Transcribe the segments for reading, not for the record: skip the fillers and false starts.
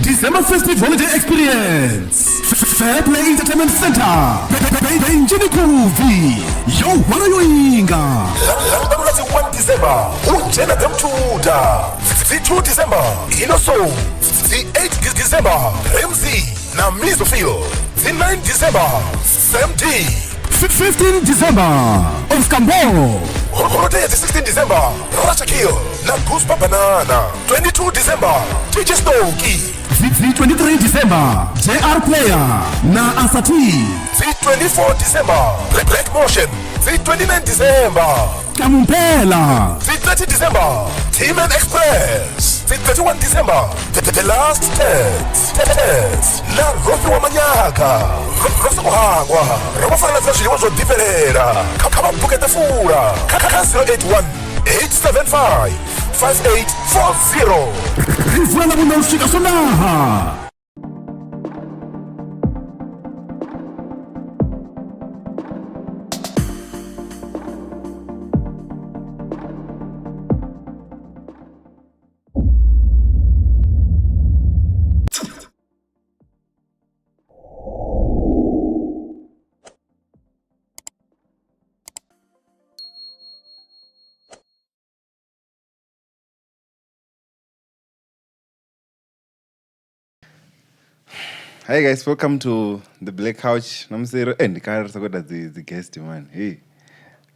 December Festive Holiday Experience. Fair Play Entertainment Center. Benjini Kuvi. Yo hwala yo inga. Ḽavhuṱanu ḽa dzi 1 December hu dzhena dza muthuda dzi 2 December Inoso dzi 8 December Ramsey na Mizofil dzi 9 December Sam D 15 December. Oscar Mbo. Holiday ya dzi 16 December Rashakil na Goosebump Banana 22 December DJ Snowki Dzi 23 December. JR Player na Asati. dzi 24 December Black Motion dzi 29 December Kamumpela. dzi 30 December T-Man Express dzi 31 December The Last Test Test na Rofi wa Manyaka ro songo hangwa ro vha farela dza zwiḽiwa zwo ḓifhelela kha vha buke ḓafula kha 081 875 5840. Ri vula ḽa vhuṋa u swika Swondaha. Hi guys, welcome to the Black Couch. Namusi ro ndi kale ri sa khou ita dzi guest man. Hey.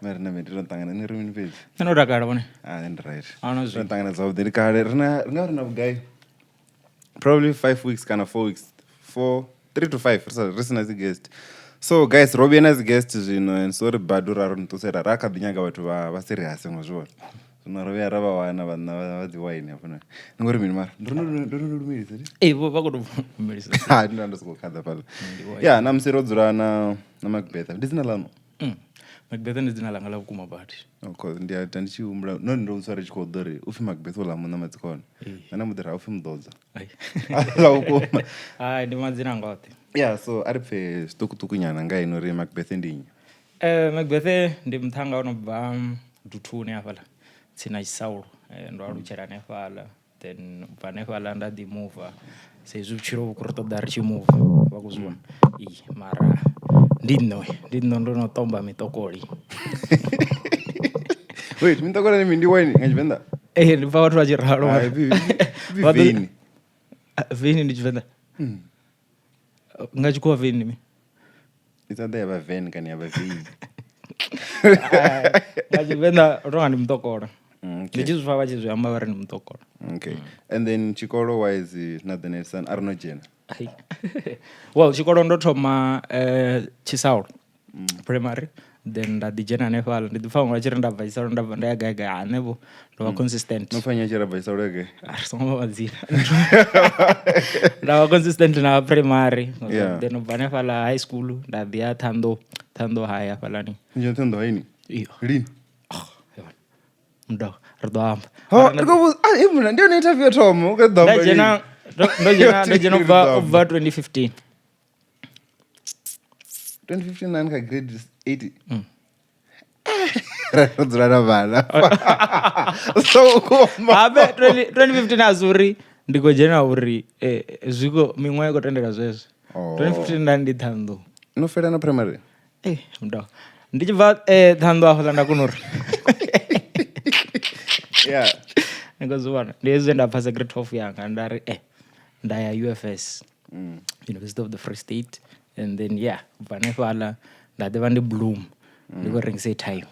Mara na mbe ndo ṱangana ni ri mini fhedzi. Nṋe ndo takala vhone. Ah, ndi right. Ahuna zwi. Ndo ṱangana zwavhuḓi ndi kale ri na ri nga ri na vhugai. Probably 5 weeks kana 4 weeks. 4 3 to 5 ri sa ri sina dzi guest. So guys, ro vhuya na dzi guest zwino and sorry badu ra ro ni ṱusela ra kha ḓi nyaga vhathu vha serious ngo zwi vhona. Zwino ro vhuya ra vha wana vhanna vha dzi wine hafha. Ni ngori mini mara? Ndo no lumelisa ndi. Ee, vho vha khou tou lumelisa. Ha, ndi ndo sokou khaḓa fhaḽa. Ya, na musi ro dzula na Macbeth. Ndi dzina ḽaṋu? Macbeth ndi dzina ḽanga ḽa vhukuma badi. Of course, ndi a ita ndi tshi humbula no ndo muswa ri tshi khou ḓo uri upfi Macbeth uḽa muṋa madzikona. Nṋe nda mbo ḓi ri upfi muḓodza. Ḽa vhukuma. Hai, ndi madzina anga oṱhe. Yeah, so a ri pfe zwiṱukuṱuku nyana nga ino uri Macbeth ndi nnyi. Macbeth ndi muṱhannga o no bva Duthuni hafhaḽa tsini na Tshisaulo. Ndo alutshela hanefhaḽa then u bva hanefhaḽa nda ḓi muva sa izwi vhutshilo vhu khou ri ṱoḓa ri tshi muva vha khou zwi vhona. Ee, mara ndi nṋe ndi nṋe ndo no tomba miṱokoli. Wait, miṱokoli ndi mini? Ndi wine nga Tshivenḓa? Ee, ndi pfa vhathu vha tshi ralo. Hai, vini. Vini ndi Tshivenḓa. Nga tshikhuwa vini ndi mini? It's either ya vha ven kana ya vha vein. Nga Tshivenḓa u tonga ndi muṱokola. Okay. Ndi tshi zwi pfa vha tshi zwi amba vha ri ndi muṱokola. Okay. And then tshikolo wise na the next one a ri no dzhena. Well, tshikolo ndo thoma Tshisaulo primary then nda ḓi dzhena hanefhaḽa ndi ḓi pfa vhaṅwe vha tshi ri nda bva Tshisaulo nda bva nda ya gai gai hanefho ndo vha consistent. No pfa nnyi a tshi ri a bva Tshisaulo ya gai? A ri songo vha madzina. Nda vha consistent na primary Yeah. then u bva hanefhaḽa high school nda ḓi ya Thohoyandou, Thohoyandou high hafhaḽani. Ni dzhena Thohoyandou high ni? Iyo. Lini? Ndo ri ḓo amba. Ho, ri khou vhudza, ah, muna, ndi yone interview yo thoma, u khou ḓo amba Nda dzhena lini? ndo dzhena ndo dzhena Ri ḓo u bva 2015. 2015 nani kha grade 8. Ro dzula na vhana. So vhukuma. Habe 2015 a si uri ndi khou dzhena uri zwi khou miṅwaha i khou tendela zwezwo. 2015 nda ndi Thohoyandou. No fela na primary? Ndo ndi tshi bva Thohoyandou hafhaḽa nda kona uri Yeah. Ndi khou zwi vhona. Ndi hezwi zwe nda phasa grade 12 yanga nda ri nda ya UFS. University of the Free State and then yeah ubva hanefhaḽa nda ḓivha ndi Bloom ndi khou rengisa airtime.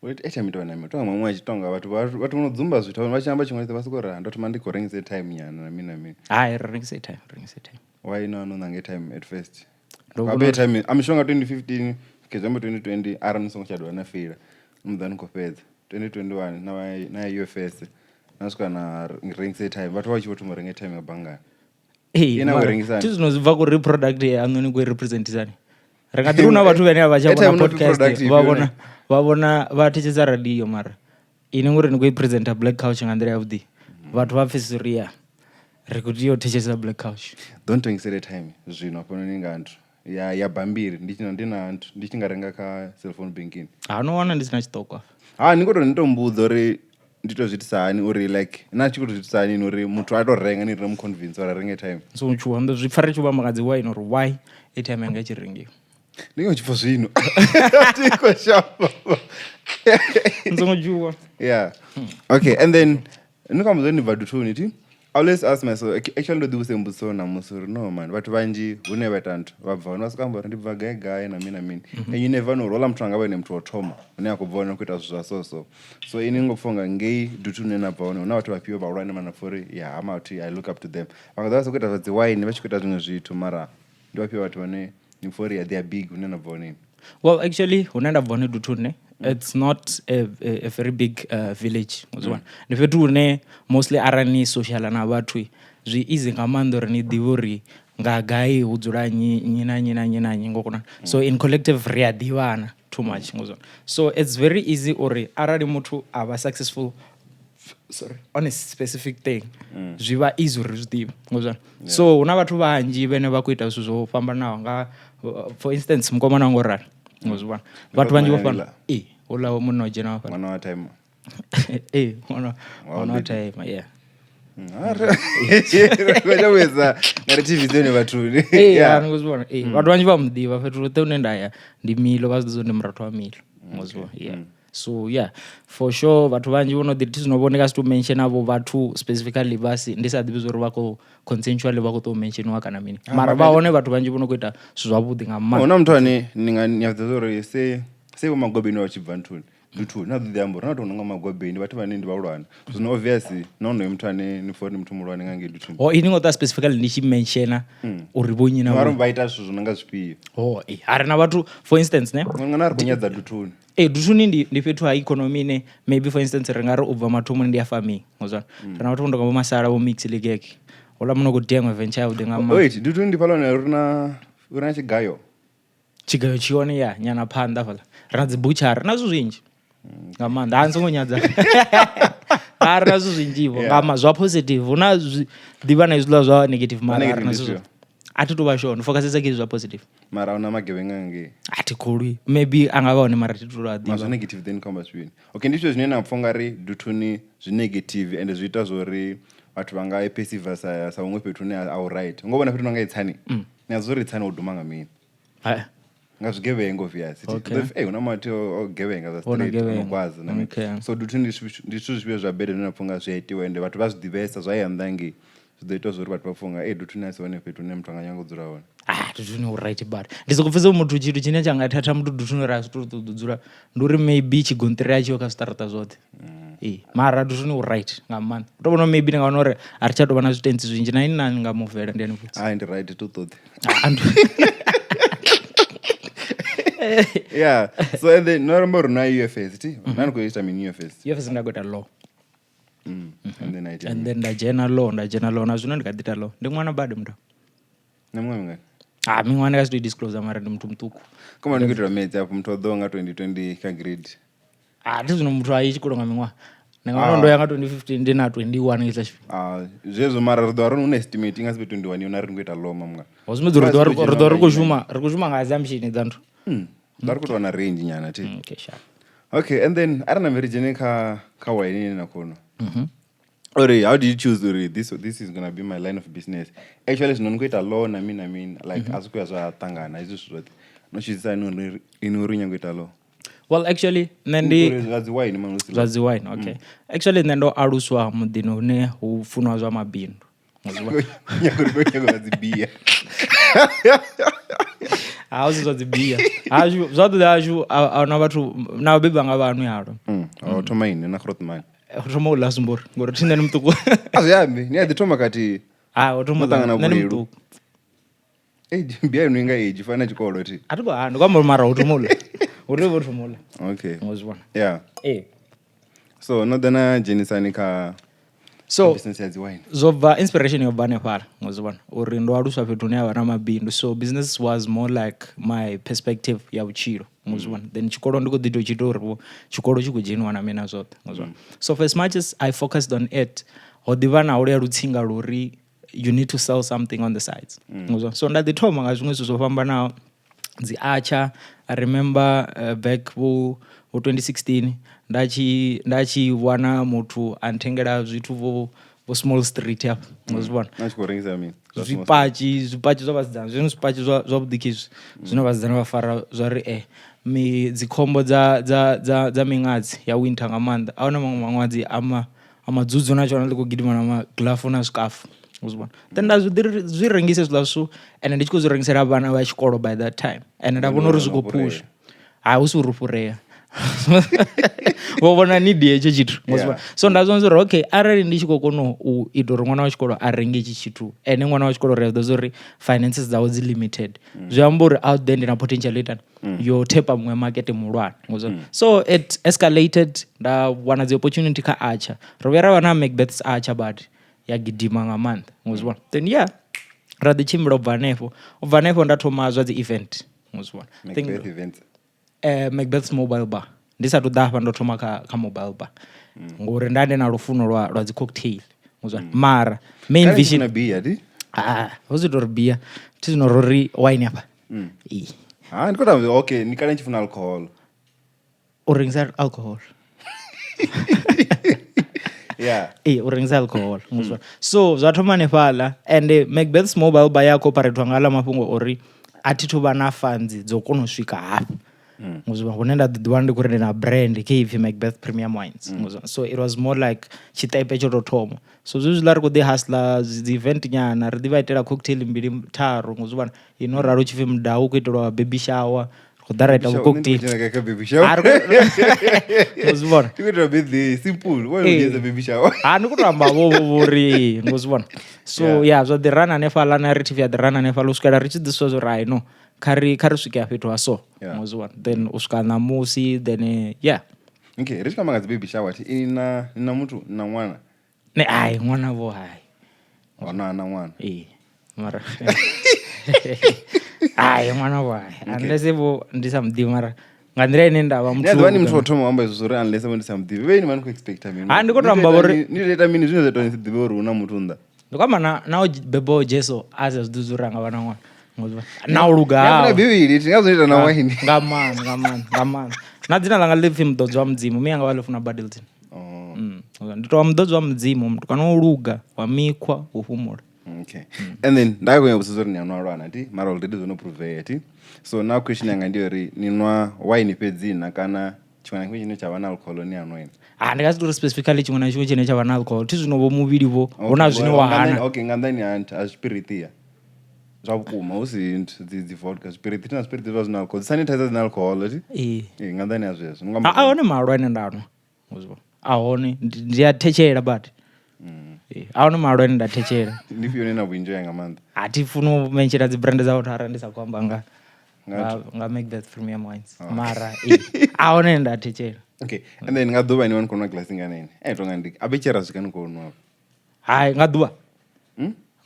Wait, airtime ito na tonga mwa tshitonga vhathu vhathu vho no dzumba zwithu vha tshi amba tshiṅwe vha soko ri ndo thoma ndi khou rengisa airtime nyana na mini na mini. Hai, ri rengisa airtime, ri rengisa airtime. Why no no nanga airtime at first? Ndo Vha vhona airtime a mishonga 2015 ke zwa 2020 arali ni songo tsha dovha na feila muḓa ni khou fhedza 2021 na na UFS na swika na rengisa airtime vhathu vha tshi vho thoma u renga airtime ya banngani. Ee, Ina u mara rengisani? thi zwino zwi bva kuri product yaṋu ni khou i representisani. Ri nga ḓi ri hu na vhathu vhane a vha tsha Airtime vhona no pfi podcast product ifhio vha vhona ne? vha vhona vha thetshelesa radio mara ini ngori ni khou i presenter Black Couch nga nḓila yavhuḓi vhathu vha pfesesa uri ya ri khou tea u thetshelesa Black Couch. Ḓo ntengisela airtime zwino hafhanoni nga nthu ya ya bambiri ndi tshi ndi na nthu ndi tshi nga renga kha cell phone banking. Ha no wana ndi sina tshiṱoko afha. Ha ni khou tou ni tou mbudza uri Ndi to zwi itisa hani uri like na tshi khou to zwi itisa hani uri muthu a to renga ni ri mu convince uri a renge airtime? So tshuwa ndo zwi pfa ri tshi vha nga dzi wine uri why airtime yanga i tshi rengiwa. Ndi nga tshi pfa zwino. Ndi khou shavha. Ni songo tshuwa. Yeah. Okay, and then ni khou amba zwa uri ni bva Duthuni thi? I always ask myself, actually ndo ḓivhudzisa mbudziso ṋamusi uri no man, vhathu vhanzhi hune vha ita nthu vha bva hone vha sokou amba uri ndi bva gai gai na mini na mini. And you never know uri houḽa muthu anga vha ene muthu wa u thoma hune a khou bva hone u khou ita zwithu zwa so so. So ini ni khou pfha unga ngei Duthuni hune na bva hone hu na vhathu vhafhio vhahulwane vhane na pfha uri ya ha mathi I look up to them. Vha nga ḓi vha sa khou ita zwa dzi wine vha tshi khou ita zwiṅwe zwithu mara ndi vhafhio vhathu vhane ni pfha uri they are big hune na bva hone? Well, actually, hune nda bva hone Duthuni, it's not a very big village. Mm. Ndi fhethu hune mostly arali ni social na vhathu zwi easy nga maanḓa uri ni ḓivhe uri nga gai hu dzula nnyi nnyi na nnyi na nnyi na nnyi ngo kona. So in collective ri a ḓivhana too much ngo zwona. So it's very easy uri arali muthu a vha successful sorry on a specific thing zwi vha easy uri ri zwi ḓivhe ngo zwona. So hu na vhathu vhanzhi vhane vha khou ita zwithu zwo fhambanaho nga for instance mukomana wanga o rali ngo zwi vhona. Vhathu vhanzhi vho fhana. Ee, houḽa munna o dzhena hafhaḽa. Ṅwana wa timer. Ee, ṅwana ṅwana wa timer, yeah. Ri vhuedza nga ri TV dzone vhathuni. Ee, yeah, ni khou zwi vhona. Ee, vhathu vhanzhi vha mu ḓivha fhethu hoṱhe hune nda ya ndi Milo vha zwi ḓivha uri ndi murathu wa Milo. Ngo zwi vhona, yeah. So yeah, for sure vhathu vhanzhi vho no ḓi thi zwino vho ndi nga si to mention avho vhathu specifically vha si ndi sa ḓivhi zwa uri vha khou consensually vha khou tou mentioniwa kana mini. Mara vha hone vhathu vhanzhi vho no khou ita zwithu zwavhuḓi nga maanḓa. Hu na muthu ane ni nga nyadza uri se se vho Magwabeni vha tshi bva nthuni Duthuni na ḓo ḓi amba uri na tou nga Magwabeni vhathu vhane ndi vhahulwane. Zwino obviously na onoyo muthu ane ni pfha uri ndi muthu muhulwane nga ngei Duthuni. Ho ini ngo ṱa specifically ndi tshi mentiona uri vho nnyi na Mara vha ita zwithu zwo no nga zwifhio. Ho, eh, ha ri na vhathu for instance ne. Nga na ri khou nyadza Duthuni. Ee, Duthuni ndi, ndi fhethu ha economy ine maybe for instance ri nga ri u bva mathomoni ndi ya farming ngo zwa ri na vhathu vho no tonga vho Masala vho Mix Ligeke houḽa muno khou dia iṅwe venture yavhuḓi nga maanḓa. Wait, Duthuni ndi fhaḽa hune ri na hu na tshigayo. Tshigayo tshi hone ya nyana phanḓa fhaḽa ri na dzi butshari na zwithu zwinzhi nga maanḓa ha ni songo nyadza ha ri na zwithu zwinzhi vho nga ma zwa positive hu na zwi ḓivha na hezwiḽa zwa negative mara a ri na Negative zwithu ndi zwa a thi tu vha sure ndo focusesa kha hezwi zwa positive. Mara ahuna magevhenga ngei. A thi kholwi maybe a nga vha hone mara thi tu a Mara zwa ḓivha. negative then khou amba zwifhio? Okay, ndi zwifhio zwine na pfha ungari Duthuni zwi negative ende zwi ita zwori vhathu vha nga perceive sa sa huṅwe fhethu hune a hu right. Ngo vhona fhethu hu no nga Itsani. Ni a zwi uri Itsani ho duma nga mini? Hai. Nga zwigevhenga obvious. Okay. Hey, hu na mathi o gevhenga zwa O no straight, o no gevhenga. gwaza na mini. Okay. So Duthuni ndi zwithu zwifhio zwa bad zwine na pfha unga zwi a itiwa ende vhathu vha zwi ḓivhesa zwa ya nnḓa ngei. Zwi ḓo ita zwa uri vhathu vha pfhe unga Duthuni a si hone fhethu hune muthu anga nyanga u dzula hone. Ah, Duthuni hu right badi. Ndi soko pfesa muthu tshithu tshine tsha nga thatha muthu Duthuni uri a si tou ṱoḓa u dzula ndi uri maybe tshigonṱiri a tshiho kha zwiṱaraṱa zwoṱhe. Ee, mara Duthuni hu right nga maanḓa. U tou vhona maybe ndi nga wana uri a ri tsha tou vha na zwitentsi zwinzhi na ini na ni nga muvela ndi ani vhudza. Hai ndi right to ṱoḓi. Ah, Yeah. So and then no amba uri na UFS thi? Na ni khou ita mini UFS? UFS nda khou ita law. And then I And then nda dzhena law, nda dzhena law na zwino ndi kha ḓi ita law. Ndi ṅwana badi muthu. Na miṅwaha mingana? Ah, miṅwaha ndi nga si tou i disclose mara ndi muthu muṱuku. Koma ndi khou itelwa maths afho muthu o ḓo nga 2020 kha grade. Ah, thi zwino muthu a yi tshikolo nga miṅwaha. Ndi nga wana ndo ya nga 2015 ndi na 21 hetshiḽa tshifhinga. Ah, zwezwo mara ri ḓo vha ri una estimate i nga si vhe 21 yone a ri ngo ita law mamga. Ho sumbedza uri ri ḓo vha ri ḓo vha ri khou shuma ri khou shuma nga assumption dza nthu. Ḓo ri khou tou wana range nyana thi. Okay, sharp. Okay, and then a ri nambe ri dzhene kha kha wine ine na khou nwa. Uri how did you choose uri this is gonna be my line of business? Actually zwino ni khou ita law na mini na mini like a zwi khou ya zwa ṱangana hezwi zwithu zwoṱhe. No choosisa hani uri ini uri nyago ita law? Well, actually nṋe ndi Uri zwa dzi wine man zwa dzi wine, okay. Actually nṋe ndo aluswa muḓini hune hu funwa zwa mabindu. Nyago uri nyago zwa dzi bia. Ha hu si zwa dzi bia. Hashu zwa ḓo hashu a na vhathu na vhabebi vhanga vha nwi halwa. O thoma ini na Grootman. Ho thoma u ḽa sumbori ngori thi nṋe ndi muṱuku. A zwi ambi ni a ḓi thoma khathihi. Ha ho thoma u ḽa No ṱangana nṋe ndi vhulelu. muṱuku. Age bia ino inga age fana na tshikolo thi. A thi khou hana ndi khou amba uri mara ho thoma u ḽa. Hu tea u vha ho thoma u ḽa. Okay. Ngo zwi vhona. Yeah. Ee. So no ḓa na dzhenisani kha So business ya dzi wine. zwo bva inspiration yo bva hanefhaḽa ngo zwi vhona uri ndo aluswa fhethu hune havha na mabindu so business was more like my perspective ya vhutshilo ngo zwi vhona then tshikolo ndi kho ḓi tou tshi ita uri vho tshikolo tshi khou dzheniwa na mina zwoṱhe ngo zwi vhona so for as much as I focused on it ho ḓivha na holuya lutsinga luri you need to sell something on the sides ngo zwi vhona so nda ḓi thoma nga zwiṅwe zwithu zwo fhambanaho dzi archer I remember back vho 2016 Nda tshi wana muthu a nthengela zwithu vho small street hafha, ngo zwi vhona. Na tshi khou rengisa mini? Zwa small? Zwipatshi zwa vhasidzana, zwino zwipatshi zwavhuḓi khizwi zwino vhasidzana vha fara zwa ri mi dzikhombo dza miṅadzi ya winter nga maanḓa. A huna maṅwe maṅwadzi a madzudzu na tshona ḽi khou gidima na magilafu na zwikafu, u zwi vhona. Then nda zwi ḓi zwi rengise hezwiḽa zwithu, ende ndi tshi khou zwi rengisela vhana vha tshikolo by that time, ende nda vhona uri zwi khou phusha. Ha hu si uri fhurea, vho vhona need ya hetsho tshithu, ngo zwi vhona. So nda zwi vhona uri okay, arali ndi tshi khou kona u ita uri ṅwana wa tshikolo a renge hetshi tshithu, ene ṅwana wa tshikolo ri a zwi ḓivha uri finances dzawe dzi limited, zwi amba uri out there ndi na potential itani yo thepa muṅwe makete muhulwane, ngo zwi vhona. So it escalated, nda wana dzi opportunity kha Archer. Ro vhuya ra vha na Macbeth's Archer, but ya gidima nga maanḓa, ngo zwi vhona. Then yeah, ra ḓi tshimbila u bva hanefho. U bva hanefho nda thoma zwa dzi event, ngo zwi vhona. I think Macbeth events. Macbeth's mobile bar. Ndi sathu ḓa hafha ndo thoma kha mobile bar ngori nda ndi na lufuno lwa dzi cocktail, ngo zwi vhona. Mara main Kale vision na beer di. Ah, hu zwi tou ri beer thi zwino ro ri wine hafha. Ee. Ha, ndi khou tamba, okay, ni kale ni tshi funa alcohol. U rengisa alcohol. Ee, u rengisa alcohol, ngo zwi vhona. So zwa thoma hanefhaḽa, and Macbeth's mobile bar ya cooperate nga aḽa mafhungo ori a thi thu vha na funds dzo kona u swika hafha, ngo zwi vhona, hune nda ḓi ḓiwana ndi khou ri ndi na brand khe ipfi Macbeth Premium Wines, ngo zwi vhona. So it was more like tshiṱepe tsho tou thoma. So zwezwiḽa ri khou ḓi hustler dzi event nyana, ri ḓi vha itela cocktail mbili tharu, ngo zwi vhona, ino ralo tshipfi mudau u khou itelwa baby shower, ri khou ḓa ra ita Baby vhu shower, nṋe ndi cocktail. khou dzhena kha baby shower. Ah, ngo zwi vhona. Ndi khou itela birthday, simple. Why Ee. u dzhenisa baby shower? Ha, ndi khou tou amba vho uri ngo zwi vhona. So yeah, zwa ḓi rana hanefhaḽa, narrative ya ḓi rana hanefhaḽa u swikela ri tshi ḓiswa zwo ri hai no, kha ri swike fhethu ha so, ngo zwi vhona. Then u swika ṋamusi, then yeah. Okay, ri tshi khou amba nga dzi baby shower, thi ini na muthu na ṅwana? Ne ai ṅwana vho hai. Wana na ṅwana. Ee, mara hai ṅwana vho hai, unless vho ndi sa muḓivhi, mara nga nḓila ine nda vha Ni a ḓivha ni muthu wa muthu thoma u amba izwo uri unless vho ndi sa muḓivhi. Vhe ni vha ni khou expecta mini? Ha, ndi khou tou Ni amba ita uri- ni tou ita mini zwine zwa ita uri ni si ḓivhe uri hu na muthu nnḓa? Ndi khou amba na o bebaho Jesu a sa zwi ḓivhi uri a nga vha na ṅwana, ngo zwi vhona. Na u luga Ni a funa hawe. Bivhili, thi ngazwo ni ita na waini. Nga maanḓa, nga maanḓa, nga maanḓa. Na dzina ḽanga ḽi pfi muḓodzwa wa Mudzimu, mi anga vha ḽi funa badi ḽi dzina. Oh. Ndi tou vha muḓodzwa wa Mudzimu, muthu kana u luga, wa mikhwa, u fhumula. Okay. And then nda khou nyanga u vhudzisa uri ni a nwa lwana ti, mara already zwo no provea ti. So now question yanga ndi uri ni nwa wine fhedzi na kana tshiṅwe na tshiṅwe tshine tsha vha na alcohol ni a nwa ini? Ha, ndi nga si tou ri specifically tshiṅwe na tshiṅwe tshine tsha vha na alcohol. Thi zwino vho muvhili vho hu na zwine wa hana. Okay, nga nḓani ha zwipiriṱi ya. Zwa vhukuma hu si dzi vodka, zwipiriṱi na zwipiriṱi zwa zwi na alcohol. Dzi sanitizer dzi na alcohol ti? Ee. Ee, nga nḓani ha zwezwo. Ni nga A hone mahalwa ane nda nwa. A hone ndi a thetshela badi. A hone mahalwa ane nda thetshela. Ndi fhio ine na vhu enjoy nga maanḓa? A thi funi u mentshela dzi brand dza vhathu arali ndi sa khou amba nga Macbeth Premium Wines. Mara ee, a hone ane nda thetshela. Okay. And then nga ḓuvha ni vha ni khou nwa glass ingana ini? Eh, tonga ndi a betshera swika ni khou nwa. Hai, nga ḓuvha.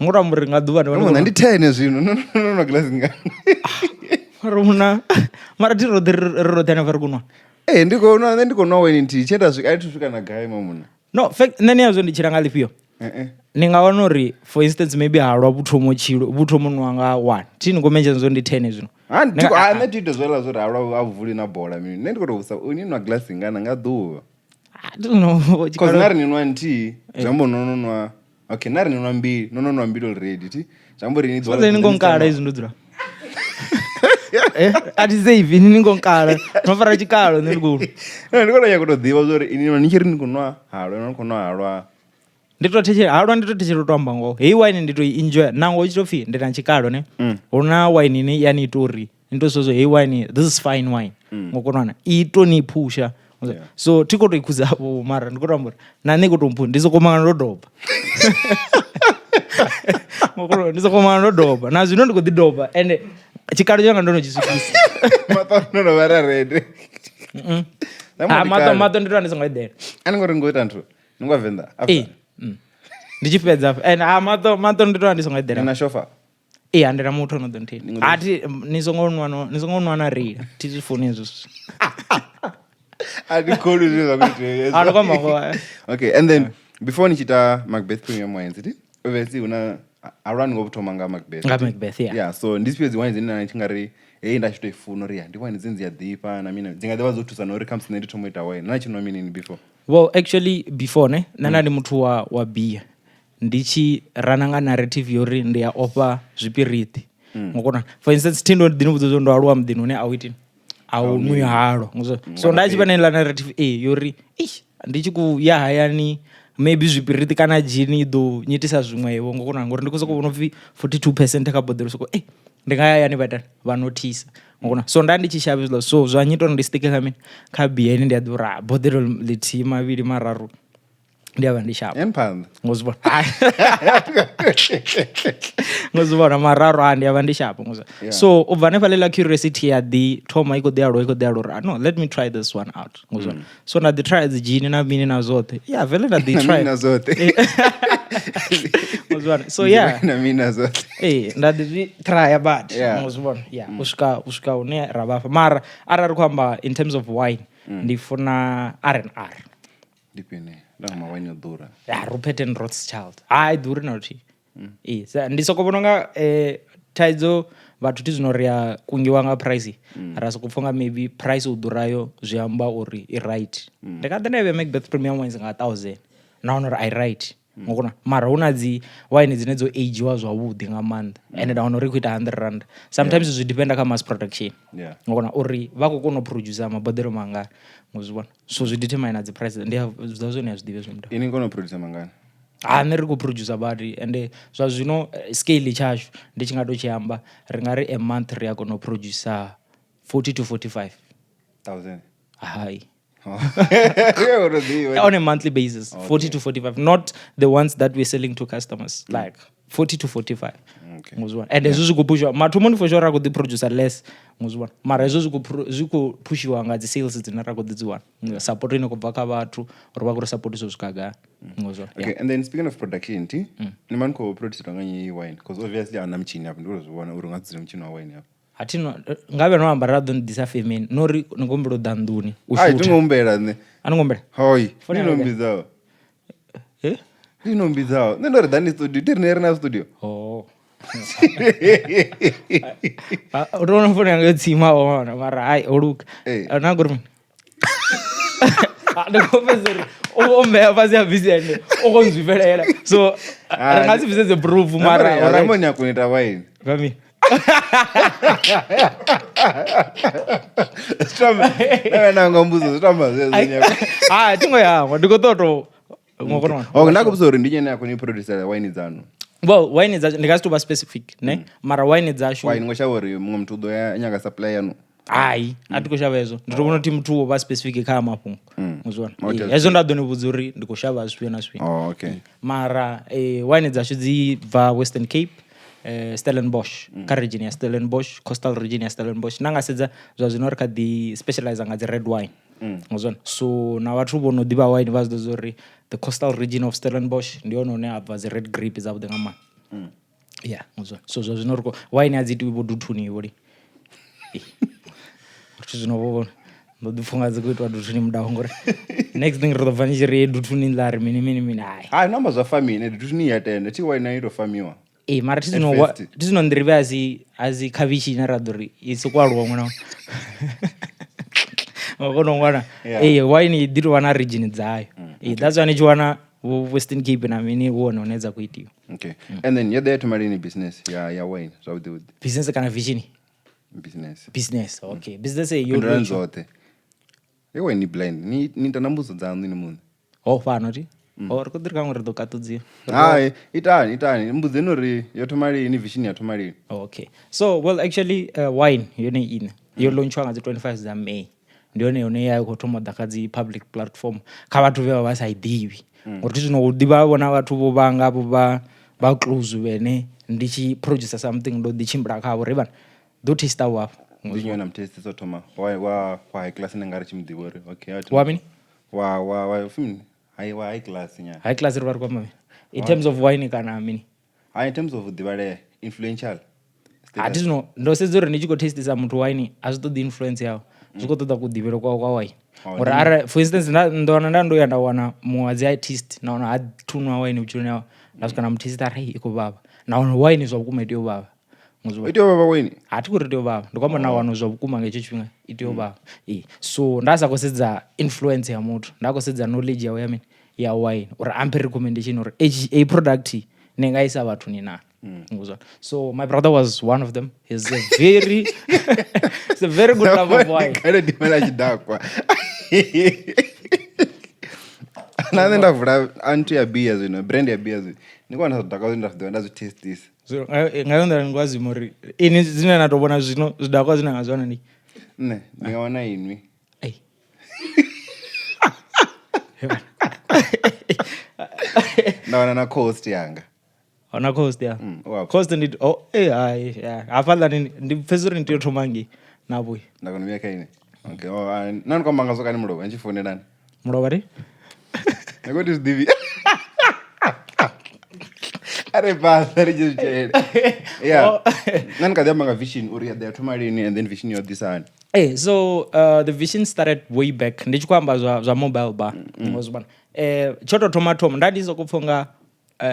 Ngo to amba uri nga ḓuvha ndi vha ndi Nṋe khou ndi 10 zwino. No no nwa glass ingana. Mara muna mara thi roṱhe ri roṱhe hanefha ri khou nwa. Eh, ndi khou nwa, nṋe ndi khou nwa wine nthihi tshe nda swika a thi swika na gai mamuna. No, fact nṋe ni yazwo ndi tshila nga ḽifhio. Eh eh. Ni nga wana uri for instance maybe halwa vhu thoma tshilo vhu thoma u nwa nga 1. Thi ni khou mention zwo ndi 10 zwino. Ha ndi khou a nṋe thi ito zwela zwo ri halwa a vhuvuli na bola mini. Nṋe ndi khou tou vhusa ni nwa glass ingana nga ḓuvha. I don't know. Cause na ri ni nwa nthihi, zwi amba no no nwa. Okay, na ri ni nwa mbili, no no nwa mbili already thi. Zwi amba uri ni ḓuvha ni ngo nkala izwi ndo dzula. Eh, a thi save ni ngo nkala. No fara tshikalo nṋe ndi khou. Ndi khou tou nyaka u tou ḓivha zwa uri ini ni tshi ri ni khou nwa halwa, ni khou nwa halwa. Ndi to thetshela halwa, ndi to thetshela u to amba ngoho. Heyi wine ndi to i enjoy nangwe u tshi to pfi ndi na tshikalo ne. Hu na wine ine ya ni ita uri ni to zwa heyi wine, this is fine wine. Ngo kona wana i to ni phusha. So thi khou to i khudza vho, mara ndi khou to amba uri na nṋe i khou to mphu, ndi soko mangala ndo doba. Ngo kona ndi soko mangala ndo doba. Na zwino ndi khou ḓi doba ende tshikalo tshanga ndo no tshi swikisa. Maṱo no no vha ra rede. Ha, maṱo maṱo ndi to ndi songo eḓela. A ni ngo ri ngo ita nthu. Ni ngo venḓa. Ee. Ndi tshi fhedza afha. And ha maṱo maṱo ndi to ndi songo eḓela. Ni na shofa. Ee, ndi na muthu ono ḓo nthini. A thi ni songo nwa no, ni songo nwa na reila. Thi zwi funi hezwo zwithu. A thi kholwi zwine zwa khou itea. A ndi khou amba ngoho. Okay, and then before ni tshi ita Macbeth Premium Wines, thi? Obviously hu na halwani ngo thoma nga Macbeth. Nga Macbeth, yeah. Yeah, so ndi dzifhio dzi wine dzine na tshi nga ri hei nda tshi to i funa uri ya ndi wine dzine dzi a ḓifha na mini dzi nga ḓivha dzo thusa na uri khamusi nṋe ndi thoma u ita wine na tshi nwa mini before. Well, actually before ne nṋe nda ndi muthu wa beer ndi tshi rana nga narrative yo uri ndi a ofha zwipiriṱi. Ngokona for instance thi ndo ḓi ni vhudza uri ndo aluwa muḓini une a u itini a u nwi halwa. So nda tshi vha na iḽa narrative e yo uri eish ndi tshi khou ya hayani maybe zwipiriṱi kana dzhini i ḓo nyitisa zwiṅwevho ngokona ngori ndi khou sokou vhona upfhi 42% kha boḓelo soko ndi nga ya hayani vha itani vha nothisa ngokona. So nda ndi tshi shavha hezwiḽa so zwa nyita uri ndi stick kha mini kha beer ine ndi a ḓivha uri ah, boḓelo ḽithihi mavhili mararu ndi avha ndi sharp. And phanḓa. Ngozvibona. Ngozvibona mararu a ndi avha ndi sharp ngozwa. Yeah. So u bva hanefha ḽeḽa curiosity ya ḓi thoma i khou ḓi aluwa i khou ḓi aluwa uri ah, no let me try this one out ngozwa. So nda ḓi try dzi dzhini na mini na zwoṱhe. Yeah, vele nda ḓi Na try. mini na zwoṱhe. Ngozvibona. So yeah. Na mini na zwoṱhe. Ee, nda ḓi zwi trya badi Yeah. ngozvibona. Yeah, u swika hune ra vha afha. Mara arali ri khou amba in terms of wine ndi funa R&R. Ndi fhio nda nga mawaini o ḓura. Ya Rupert and Rothschild. Hai ḓuri na luthihi. Ee, ndi soko vhona unga thaidzo vhathu thi zwino ri a kungiwa nga price ra soko pfha unga maybe price u ḓurayo zwi amba uri i right. Ndi nga ḓi nda vhea Macbeth Premium Wines nga 1000 nahone uri i right. Ngokona mara hu na dzi wine dzine dzo agewa zwavhuḓi nga maanḓa ende nda wana uri i khou ita 100 rand. Sometimes zwi dependa kha mass production. Yeah. Ngokona uri vha khou kona u producer maboḓelo mangana ngozwi vhona. So zwi determine na dzi price ndi zwa zwone a zwi ḓivhi zwo Ini kona u producer mangana? Ha nṋe ri khou producer badi ende zwa zwino scale tshashu ndi tshi nga to tshi amba ri nga ri a month ri a kona u producer 40 to 45 Thousand. Hai. Uri On a monthly basis, 40 to 45, not the ones that we're selling to customers, like 40 to 45. Okay. Ngozwa. And hezwo zwi khou pushiwa mathomoni for sure ra khou ḓi producer less ngozwa. Mara hezwo zwi khou pushiwa nga dzi sales dzine ra khou ḓi dzi wana. Support ine khou bva kha vhathu uri vha khou ri support u swika gai. Ngozwa. Okay, and then speaking of production, ti ni mani khou producer nga nyi wine because obviously ana mutshini afho ndi zwi vhona uri nga dzule mutshini wa wine afho. A thi no ngavhe no amba ra ḓo ni ḓisa femeni no ri ni khou humbela u ḓa nḓuni u Ai shutha. thi ngo humbela nṋe. A ni ngo humbela? Hoi, Founu ndi no yanga gai? mbidzaho. Eh? Ndi no mbidzaho. Nṋe ndo ri ḓani studio, ti rine ri na studio. Oh. U tou vhona founu yanga yo tsima wana mara hai o luga. Eh. Na ngori mini? Ndi khou fhedza uri o mbea fhasi ha bisi ende o khou nzwifhelela. So ri nga si bvisedze proof mara Mara alright. mo nyaka u ita wine. Nga mini? Zwi tamba na nga mbudzo zwi tamba zwezwo nyaka. Hai thi ngo yangwa ndi khou ṱoḓa to ngokona. Okay, nda khou vhudza uri ndi nnyi ane a khou ni producer wine dzanu. Well, wine dzashu ndi nga si tou vha specific ne mara wine dzashu Wine ngo shavha uri muṅwe muthu u ḓo ya nyaga supply yanu. Hai a thi khou shavha hezwo ndi to vhona kuti muthu wo vha specific kha mafhungo muzwona Okay. hezwo nda ḓo ni vhudza uri ndi khou shavha zwifhio na zwifhio. Oh, okay. Mara wine dzashu dzi bva Western Cape, Stellenbosch, kha region ya Stellenbosch, coastal region ya Stellenbosch. Na nga sedza zwa zwino ri kha ḓi specialize nga dzi red wine. Muzwona so na vhathu vho no ḓivha wine vha zwi ḓivha uri the coastal region of Stellenbosch ndi hone hune ha bva dzi red grape dzavhuḓi nga maanḓa. Yeah, muzwona so zwa zwino ri khou wine a dzi itiwi vho duthuni vho li. Zwithu zwino vho ndo ḓi pfunga dzi khou itwa duthuni mudau ngori next thing ri ḓo bva ni tshi ri duthuni ḽa ri mini mini mini hai. Hai no amba zwa farming, duthuni ya tenda, thi wine i to farmiwa. Ee, mara thi At zwino first. thi zwino nḓirivhe a si khavhishi ine ra ḓo ri i sokou aluwa ṅwana. Wa kona u wana. Yeah. Ee, wine i ḓi tou vha na region dzayo. Ee, that's why ni tshi wana vho Western Cape na mini hu hone hune dza khou itiwa. Okay. And then yo ḓo ya thoma lini business ya wine zwavhuḓi vhuḓi? Business kana vision? Business. Business, okay. Business yo Fhindulani dzoṱhe. Yo wine ni blind. Ni ita na mbudzo dzaṋu ni muṋe. Ho fhano ti. O ri khou ḓi ri khaṅwe ri ḓo kaṱudziwa. Hai, itani itani mbudzeni uri yo thoma lini vision ya thoma lini. Okay. So, well actually wine yone ine yo launchwa nga dzi 25 dza May. Ndi yone yone ya khou thoma u ḓa kha dzi public platform kha vhathu vhe vha vha sa i ḓivhi. Ngori thi zwino u ḓivha vhona vhathu vho vhanga vho vha close vhene ndi tshi producer something ndo ḓi tshimbila khavho ri vhana ḓo taster vho hafha. Ndi nnyi na mutesti so thoma wa high class ne nga ri tshi muḓivha uri okay. Wa mini? Wa mini? Hai wa high class nyana. High class ri vha ri khou amba mini? In terms of wine kana mini? Hai in terms of ḓivhalea influential. Ha thi zwino ndo sedza uri ndi tshi khou tastisa muthu wine a zwi ṱoḓi influence yawe. Zwi khou ṱoḓa kuḓivhele kwawe kwa wine. Ngori arali for instance nda ndo wana nda ndo ya nda wana muṅwe wa dzi artist na wana ha thunwa wine vhutshiloni hawe. Nda swika nda mu thesitha ri i khou vhavha. Nahone wine zwa vhukuma i tea u vhavha. I tea u vhavha wine? Ha thi khou ri tea u vhavha, ndi khou amba na wana zwa vhukuma nga hetsho tshifhinga i tea u vhavha. Ee, so nda sa khou sedza influence ya muthu, nda khou sedza knowledge yawe ya mini ya wine uri amphe recommendation uri eyi product ni nga isa vhathuni na. Mm. So my brother was one of them. He's a very he's a very good lover of wine. Kale ndi mela tshidakwa. Na nṋe nda vula anthu ya beer zwino, brand ya beer zwino. Ndi kona zwidakwa zwine nda zwi ḓivha nda zwi testisa. So nga yo nḓila ni nga zwima uri ini zwine na to vhona zwino zwidakwa zwine nga zwi wana ndi Nṋe ndi nga wana inwi. Ei. Nda wana na coast yanga. Hona coast ya. Wa- Coast ndi oh eh hai ya. Hafhaḽa ni ndi pfesa uri ni tea u thoma ngei na vhuya. Nda kona u vhuya kha ine. Okay, oh, ah, na ni kwamba ngazwo kani mulovha ni tshi founelana. Mulovha ri? Nda khou ti zwi ḓivhi. Are fhasi ri tshi zwi tshele. Yeah. Oh. Na ni kha ḓi amba nga vision uri ya ḓo ya thoma lini and then vision yo ḓisa hani. Hey, so the vision started way back. Ndi tshi khou amba zwa zwa mobile bar. Mm. Zwa tsho to thoma thoma nda ndi soko pfa unga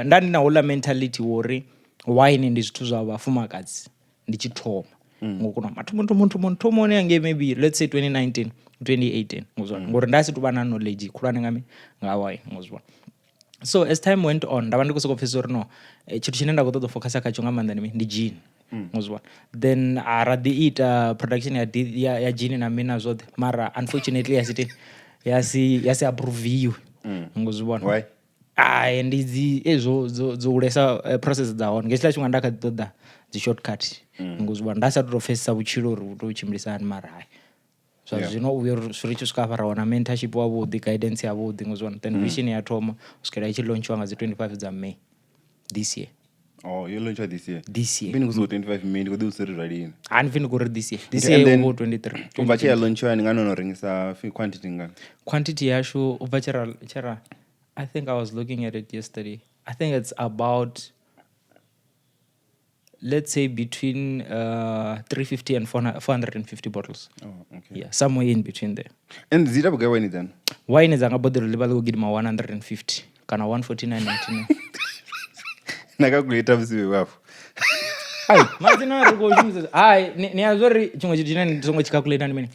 nda ndi na houḽa mentality wo uri wine ndi zwithu zwa vhafumakadzi ndi tshi thoma. Ngokona mathomo thomo thomo thomoni hangei maybe let's say 2019 2018 ngozwa ngori nda si tuvha na knowledge khulwane nga mi nga wine ngozwa. So as time went on nda vha ndi khou sokou pfesesa uri no tshithu tshine nda khou ṱoḓa u focusa khatsho nga maanḓa ndi mini ndi gin. Ngozwa. Then a ra ḓi ita production ya ya gin na mini na zwoṱhe mara unfortunately ya si ya si approviwe. Ngozwi vhona. Why? Ai ndi dzi ezwo dzo dzo hulesa process dza hone. Nga hetshiḽa tshifhinga nda kha ḓi ṱoḓa dzi shortcut. Ngozwi vhona nda sa tu to pfesesa vhutshilo uri vhu to tshimbilisa hani mara hai. Zwa zwino u vhuya uri ri tshi swika hafha ra wana mentorship wavhuḓi, guidance yavhuḓi ngozwi vhona. Then vision ya thoma u swikela i tshi launchiwa nga dzi 25 dza May this year. Oh, yo launchiwa this year. This year. Ndi khou 25 May ndi khou ḓi uri zwa lini. Ha ndi pfi ndi khou ri this year. This Okay, and year then- u vho 23. U bva tshe ya launchiwa ni nga no no rengisa quantity ngana. Quantity yashu u bva tshera tshera I think I was looking at it yesterday. I think it's about let's say between 350 and 450 bottles. Oh, okay. Yeah, somewhere in between there. And dzi ita vhugai wine dzanu? Wine dzanga boḓelo ḽi vha ḽi khou gidima 150 kana 149.99. Na calculator musi vhe vhafho. Ai, madzina ri khou shumisa. Hai, ni a zwa uri tshiṅwe tshithu tshine ni songo tshi calculator ndi mini?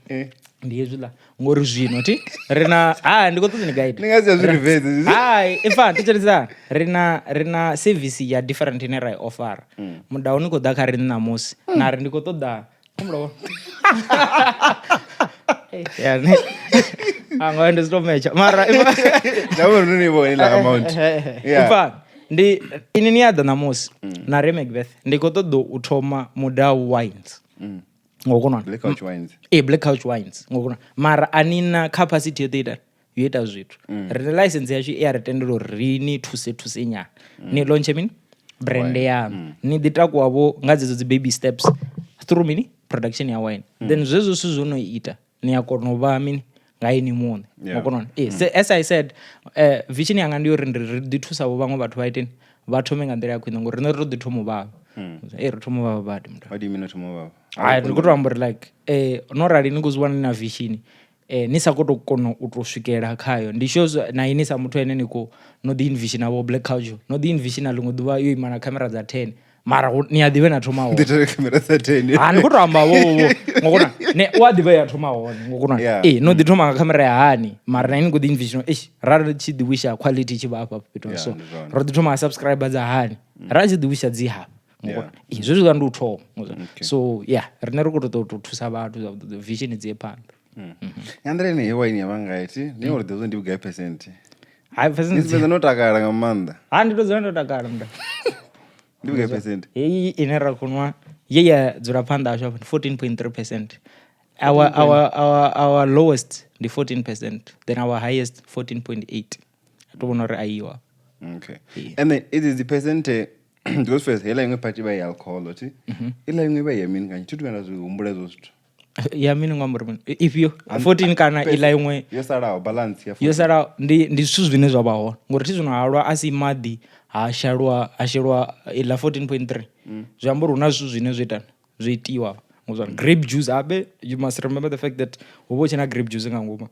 Ndi hezwiḽa ngori zwino thi ri na ha ndi khou ṱoḓa ni guide. Ni nga si ya zwi reverse. Hai, ifa thetshelesa ri na service ya different ine ra i ofara. Mudau ni khou ḓa kha riṋe ṋamusi na ri ndi khou ṱoḓa humbula. Ya ne. Ah, ngoho ndi zwi to metsha. Mara Na vhone ni vhone ḽa amount. Yeah. Ifa ndi ini ni a ḓa ṋamusi na ri Macbeth ndi khou ṱoḓa u thoma Mudau Wines. Ngokona. Black Couch Wines. Eh, Black Couch Wines. Ngokona. Mara anina capacity yo ita yo ita zwithu. Ri na license yashu i a ri tendela uri ri ni thuse thuse nyana. Ni launch mini? Brand yaṋu. Ni ḓi takuwa vho nga dzedzo dzi baby steps through mini? Production ya wine. Then zwezwo zwithu zwo no ita ni a kona u vha mini nga ini muṋe. Ngokona. Eh, so as I said, vision yanga ndi uri ri ḓi thusa vho vhaṅwe vhathu vha iteni vha thome nga nḓila ya khwine ngori riṋe ri ḓi thoma u vhavha. Eh, ri thoma u vhavha badi muthu. What do you mean u thoma u vhavha? Hai, ndi khou tou amba uri like no rali ni khou zwi vhona ni na vision ni sa khou tou kona u tou swikelela khayo ndi sure na ini sa muthu ene ni khou no ḓi envision vho Black Culture no ḓi envision ḽiṅwe ḓuvha yo ima na khamera dza 10 mara ni a ḓivhe na thoma hone. Ndi thole khamera dza 10. Ha ndi khou tou amba vho vho ngokona ne u a ḓivha ya thoma hone ngokona eh no ḓi thoma nga khamera ya hani mara na ini khou ḓi envision eish ra ri tshi ḓi wisha quality tshi vha hafha fhethu so ro ḓi thoma nga subscriber dza hani ra tshi ḓi wisha dzi hafha. Eh, zwezwiḽa ndi u thoma. So yeah, riṋe ri khou tou ṱoḓa u thusa vhathu zwavhuḓi vision dzi ye phanḓa. Nga nḓila ine heyi wine ya vha ngayo thi ndi uri ḓo ndi vhugai percent. Hai percent. Ni sumbedza no takala nga maanḓa. Ha ndi to dzula ndo takala mnda. Ndi vhugai percent? Heyi ine ra khou nwa ye ya dzula phanḓa hashu afha ndi 14.3%. Our lowest ndi 14%, then our highest 14.8. A to vhona uri a iwa. Okay. And then idzi dzi percent because first heiḽa iṅwe part i vha i alcohol thi. Iḽa iṅwe i vha i ya mini kanzhi thi thu vhuya nda zwi humbula hezwo zwithu. Ya mini nga amba uri mini? Ifhio 14 kana iḽa iṅwe yo salaho balance ya yo salaho ndi zwithu zwine zwa vha hone ngori thi zwino halwa a si maḓi ha shelwa ha shelwa iḽa 14.3 zwi amba uri hu na zwithu zwine zwo itana zwo itiwa. Grape juice habe you must remember the fact that hu vha hu tshi na grape juice nga ngomu.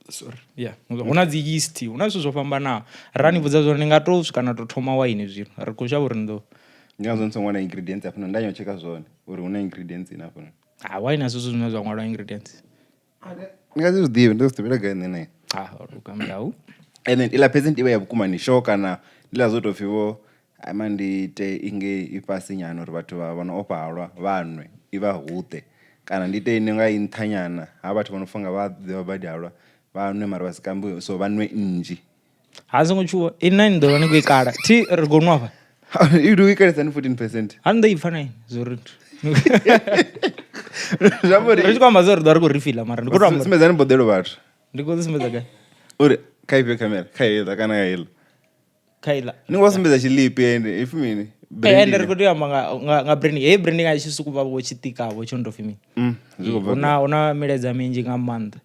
Sorry, yeah, hu na dzi yeast, hu na zwithu zwo fhambanaho. Ra ni vhudza zwori ni nga to swika na to thoma waini zwino ri khou shavha uri ni ḓo Ndi ngazwo ni songo wana ingredients hafhanoni, nda nyago tsheka zwone uri hu na ingredients ine hafhanoni. Ha waini a si zwithu zwine zwa ṅwalwa ingredients. Ndi nga si zwi ḓivhe, ndi ḓo zwi ḓivhela gai nṋe nae. Ha luga mudau. And then iḽa percent i vha ya vhukuma ni sure kana ndi ḽa zwo tou pfhi vho ama ndi ite inge i fhasi nyana uri vhathu vha vha no ofha halwa vha nwe i vha huṱe, kana ndi ite ine nga i nṱha nyana ha vhathu vha no pfha nga vha ḓivha badi halwa vha nwe mara vha si kambiwe, so vha nwe nnzhi. Ha songo tshuwa ini na ni ḓo vha ni khou i kala thi ri khou nwa afha. I tea u i kalisa ni 14%. Ha ni ḓo i pfa na ini zwo ri Zwi amba uri ri tshi khou amba zwo ri ḓo vha ri khou refila mara ndi khou tou amba sumbedzani boḓelo vhathu ndi khou ḓi sumbedza gai uri kha ifhio khamera, kha heiḽa kana kha heiḽa. Kha iḽa. Ni khou sumbedza tshiḽipi ende ipfi mini? Ende ri khou tea u amba nga branding. Heyi branding a tshi sokou vha vho tshitikavho tsho no tou pfi mini. Zwi khou bva Huna milaedza minzhi nga maanḓa.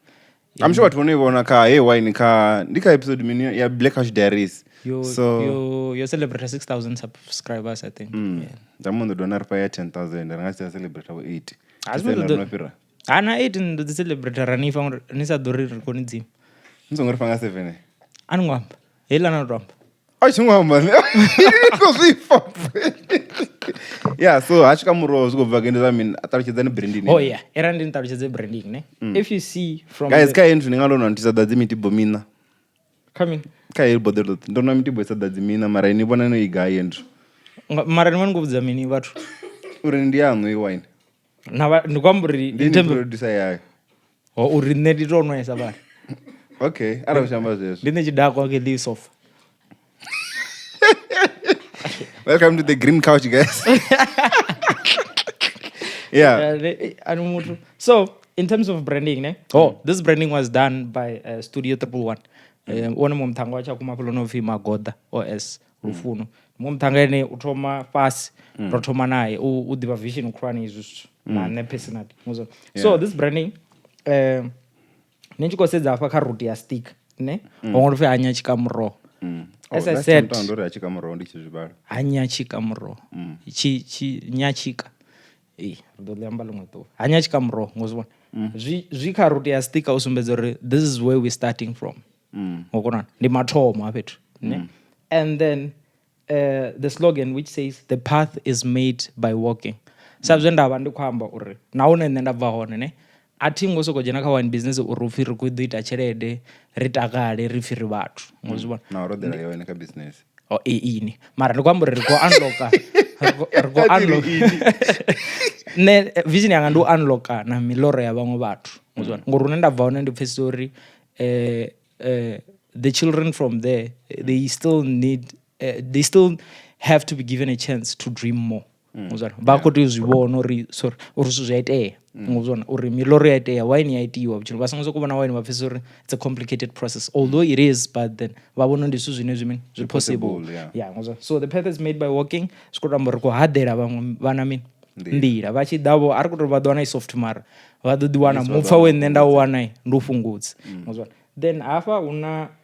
I'm sure vhathu vho no i vhona kha hey wine kha ndi kha episode mini ya Black House Diaries. Yo So yo celebrate 6000 subscribers I think. Yeah. Nda muṋe ḓo na ri fha ya 10,000 ri nga si tsha celebrate vho 8. Ha, Tshisa zwi ḓo- no fhira. Ha na 8 ndo ḓi celebrate ra ni fa ngori ni sa ḓo ri ri khou ni dzima. Ni songo ri fha nga 7. A ni ngo amba. Heiḽa na to amba. A tshi ngo amba. Ni khou zwi pfa. Yeah, so ha tshika muroho zwi khou bva kende zwa mini a ṱalutshedzani branding. Oh yeah, era ndi ni ṱalutshedze branding ne. If you see from Guys, the, kha entry ni nga ndo nwa nthu sa ḓadzi mitibo mina. Kha mini? Kha heyi boḓelo ndo nwa mitibo i sa ḓadzi mina mara ni vhona no i gai entry. Mara ni vha ni khou vhudza mini vhathu? Uri ndi yaṋu i wine. Na vha ndi khou amba uri Ndi ni producer yayo. Oh, uri nṋe ndi tou nwesa vhari. Okay, arali u tshi amba zwezwo. Ndi nṋe tshidakwa ke ḽi sofa. Welcome to the green couch, guys. Yeah. Ani muthu. So, in terms of branding, ne? Oh, this branding was done by Studio 111. Wone muṅwe muṱhannga wa Tshakhuma hafhaḽa no pfi Magoda OS Lufuno. Muṅwe muṱhannga ene u thoma fhasi, ro thoma naye u ḓivha vision khulwane izwi zwithu na nṋe personally. So this branding ni tshi khou sedza hafha kha route ya stick, ne? Ho ṅwalwa upfi hanya tshika muroho. As I said, ndo ri ha tshika muroho ndi tshi zwi vhala. Hanya tshika muroho. Tshi tshi nya tshika. Ee, ri ḓo ḽi amba ḽiṅwe ḓuvha. Hanya tshika muroho, ngo zwi vhona. Zwi kha route ya stick u sumbedza uri this is where we starting from. Ngo kona ndi mathomo a fhethu, ne? And then the slogan which says the path is made by walking. Sa zwe nda vha ndi khou amba uri na hune nṋe nda bva hone ne, a thi ngo sokou dzhena kha wine business uri upfhi ri khou ḓo ita tshelede ri takale ri pfhi ri vhathu, ngo zwi vhona. Na ro ḓela yone kha business. Oh, e ini. Mara ndi khou amba uri ri khou unlocka. Ri khou unlock. Nṋe vision yanga ndi u unlocka na miloro ya vhaṅwe vhathu, ngo zwi vhona. Ngori hune nda bva hone ndi pfesesa uri the children from there, they still need, they still have to be given a chance to dream more. Vha khou tea u zwi vhona uri sorry uri zwithu zwi a itea, ngo zwi vhona uri miloro ya itea, wine ya itiwa vhutshilo. Vha songo sokou vhona wine vha pfesesa uri it's a complicated process, although it is, but then vha vhona ndi zwithu zwine zwi mini zwi possible. Yeah, ngo zwi vhona. So the path is made by walking, zwi khou amba uri khou haḓela vhaṅwe vhana mini nḓila vha tshi ḓa vho a ri khou tou vha ḓo wana i soft mara vha ḓo ḓi wana mupfa we nṋe nda u wana ndi u fhungudza. Ngo zwi vhona. Then hafha